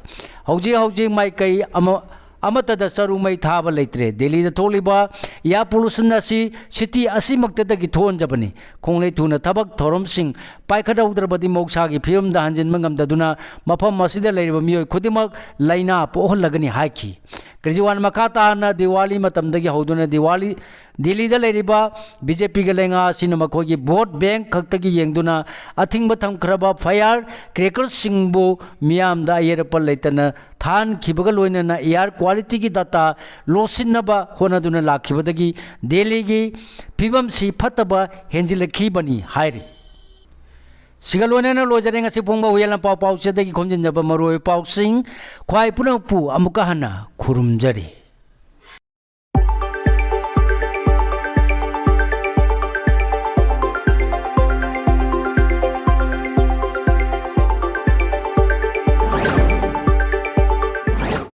ꯍꯧꯖꯤꯛ ꯍꯧꯖꯤꯛ ꯃꯥꯏꯀꯩ ꯑꯃ, ꯑꯃꯠꯇꯗ ꯆꯔꯨ ꯃꯩ ꯊꯥꯕ ꯂꯩꯇ꯭ꯔꯦ꯫ ꯗꯦꯜꯂꯤꯗ ꯊꯣꯛꯂꯤꯕ Air pollution ꯑꯁꯤ city ꯑꯁꯤꯃꯛꯇꯗꯒꯤ ꯊꯣꯛꯍꯟꯖꯕꯅꯤ꯫ ꯈꯣꯡꯂꯩ ꯊꯨꯅ ꯊꯕꯛ ꯊꯧꯔꯝꯁꯤꯡ ꯄꯥꯏꯈꯠꯍꯧꯗ꯭ꯔꯕꯗꯤ ꯃꯍꯧꯁꯥꯒꯤ ꯐꯤꯕꯝꯗ ꯍꯟꯖꯤꯟꯕ ꯉꯝꯗꯗꯨꯅ ꯃꯐꯝ ꯑꯁꯤꯗ ꯂꯩꯔꯤꯕ ꯃꯤꯑꯣꯏ ꯈꯨꯗꯤꯡꯃꯛ ꯂꯥꯏꯅꯥ ꯄꯣꯛꯍꯜꯂꯒꯅꯤ ꯍꯥꯏꯈꯤ꯫ ꯀꯦꯖ꯭ꯔꯤꯋꯥꯜ ꯃꯈꯥ ꯇꯥꯅ ꯗꯤꯋꯥꯂꯤ ꯃꯇꯝꯗꯒꯤ ꯍꯧꯗꯨꯅ ꯗꯤꯋꯥꯂꯤ, ꯗꯤꯜꯂꯤꯗ ꯂꯩꯔꯤꯕ BJPꯒꯤ ꯂꯩꯉꯥꯛ ꯑꯁꯤꯅ ꯃꯈꯣꯏꯒꯤ vote bank ꯈꯛꯇꯒꯤ ꯌꯦꯡꯗꯨꯅ ꯑꯊꯤꯡꯕ ꯊꯝꯈ꯭ꯔꯕ fire crackerꯁꯤꯡꯕꯨ ꯃꯤꯌꯥꯝꯗ ꯑꯌꯦꯠ ꯑꯄꯟ ꯂꯩꯇꯅ ꯊꯥꯍꯟꯈꯤꯕꯒ ꯂꯣꯏꯅꯅ air qualityꯒꯤ data ꯂꯣꯠꯁꯤꯟꯅꯕ ꯍꯣꯠꯅꯗꯨꯅ ꯂꯥꯛꯈꯤꯕꯗꯒꯤ ꯗꯦꯜꯂꯤꯒꯤ ꯐꯤꯕꯝꯁꯤ ꯐꯠꯇꯕ ꯍꯦꯟꯖꯤꯜꯂꯛꯈꯤꯕꯅꯤ ꯍꯥꯏꯔꯤ꯫ ꯁꯤꯒ ꯂꯣꯏꯅꯅ ꯂꯣꯏꯖꯔꯦ ꯉꯁꯤ ꯐꯣꯡꯕ ꯍꯨꯏꯌꯦꯟ ꯂꯝꯄꯥꯎ ꯄꯥꯎꯆꯦꯗꯒꯤ ꯈꯣꯝꯖꯤꯟꯖꯕ ꯃꯔꯨꯑꯣꯏꯕ ꯄꯥꯎꯁꯤꯡ꯫ ꯈ꯭ꯋꯥꯏ ꯄꯨꯝꯅꯃꯛꯄꯨ ꯑꯃꯨꯛꯀ ꯍꯟꯅ ꯈꯨꯔꯨꯝꯖꯔꯤ꯫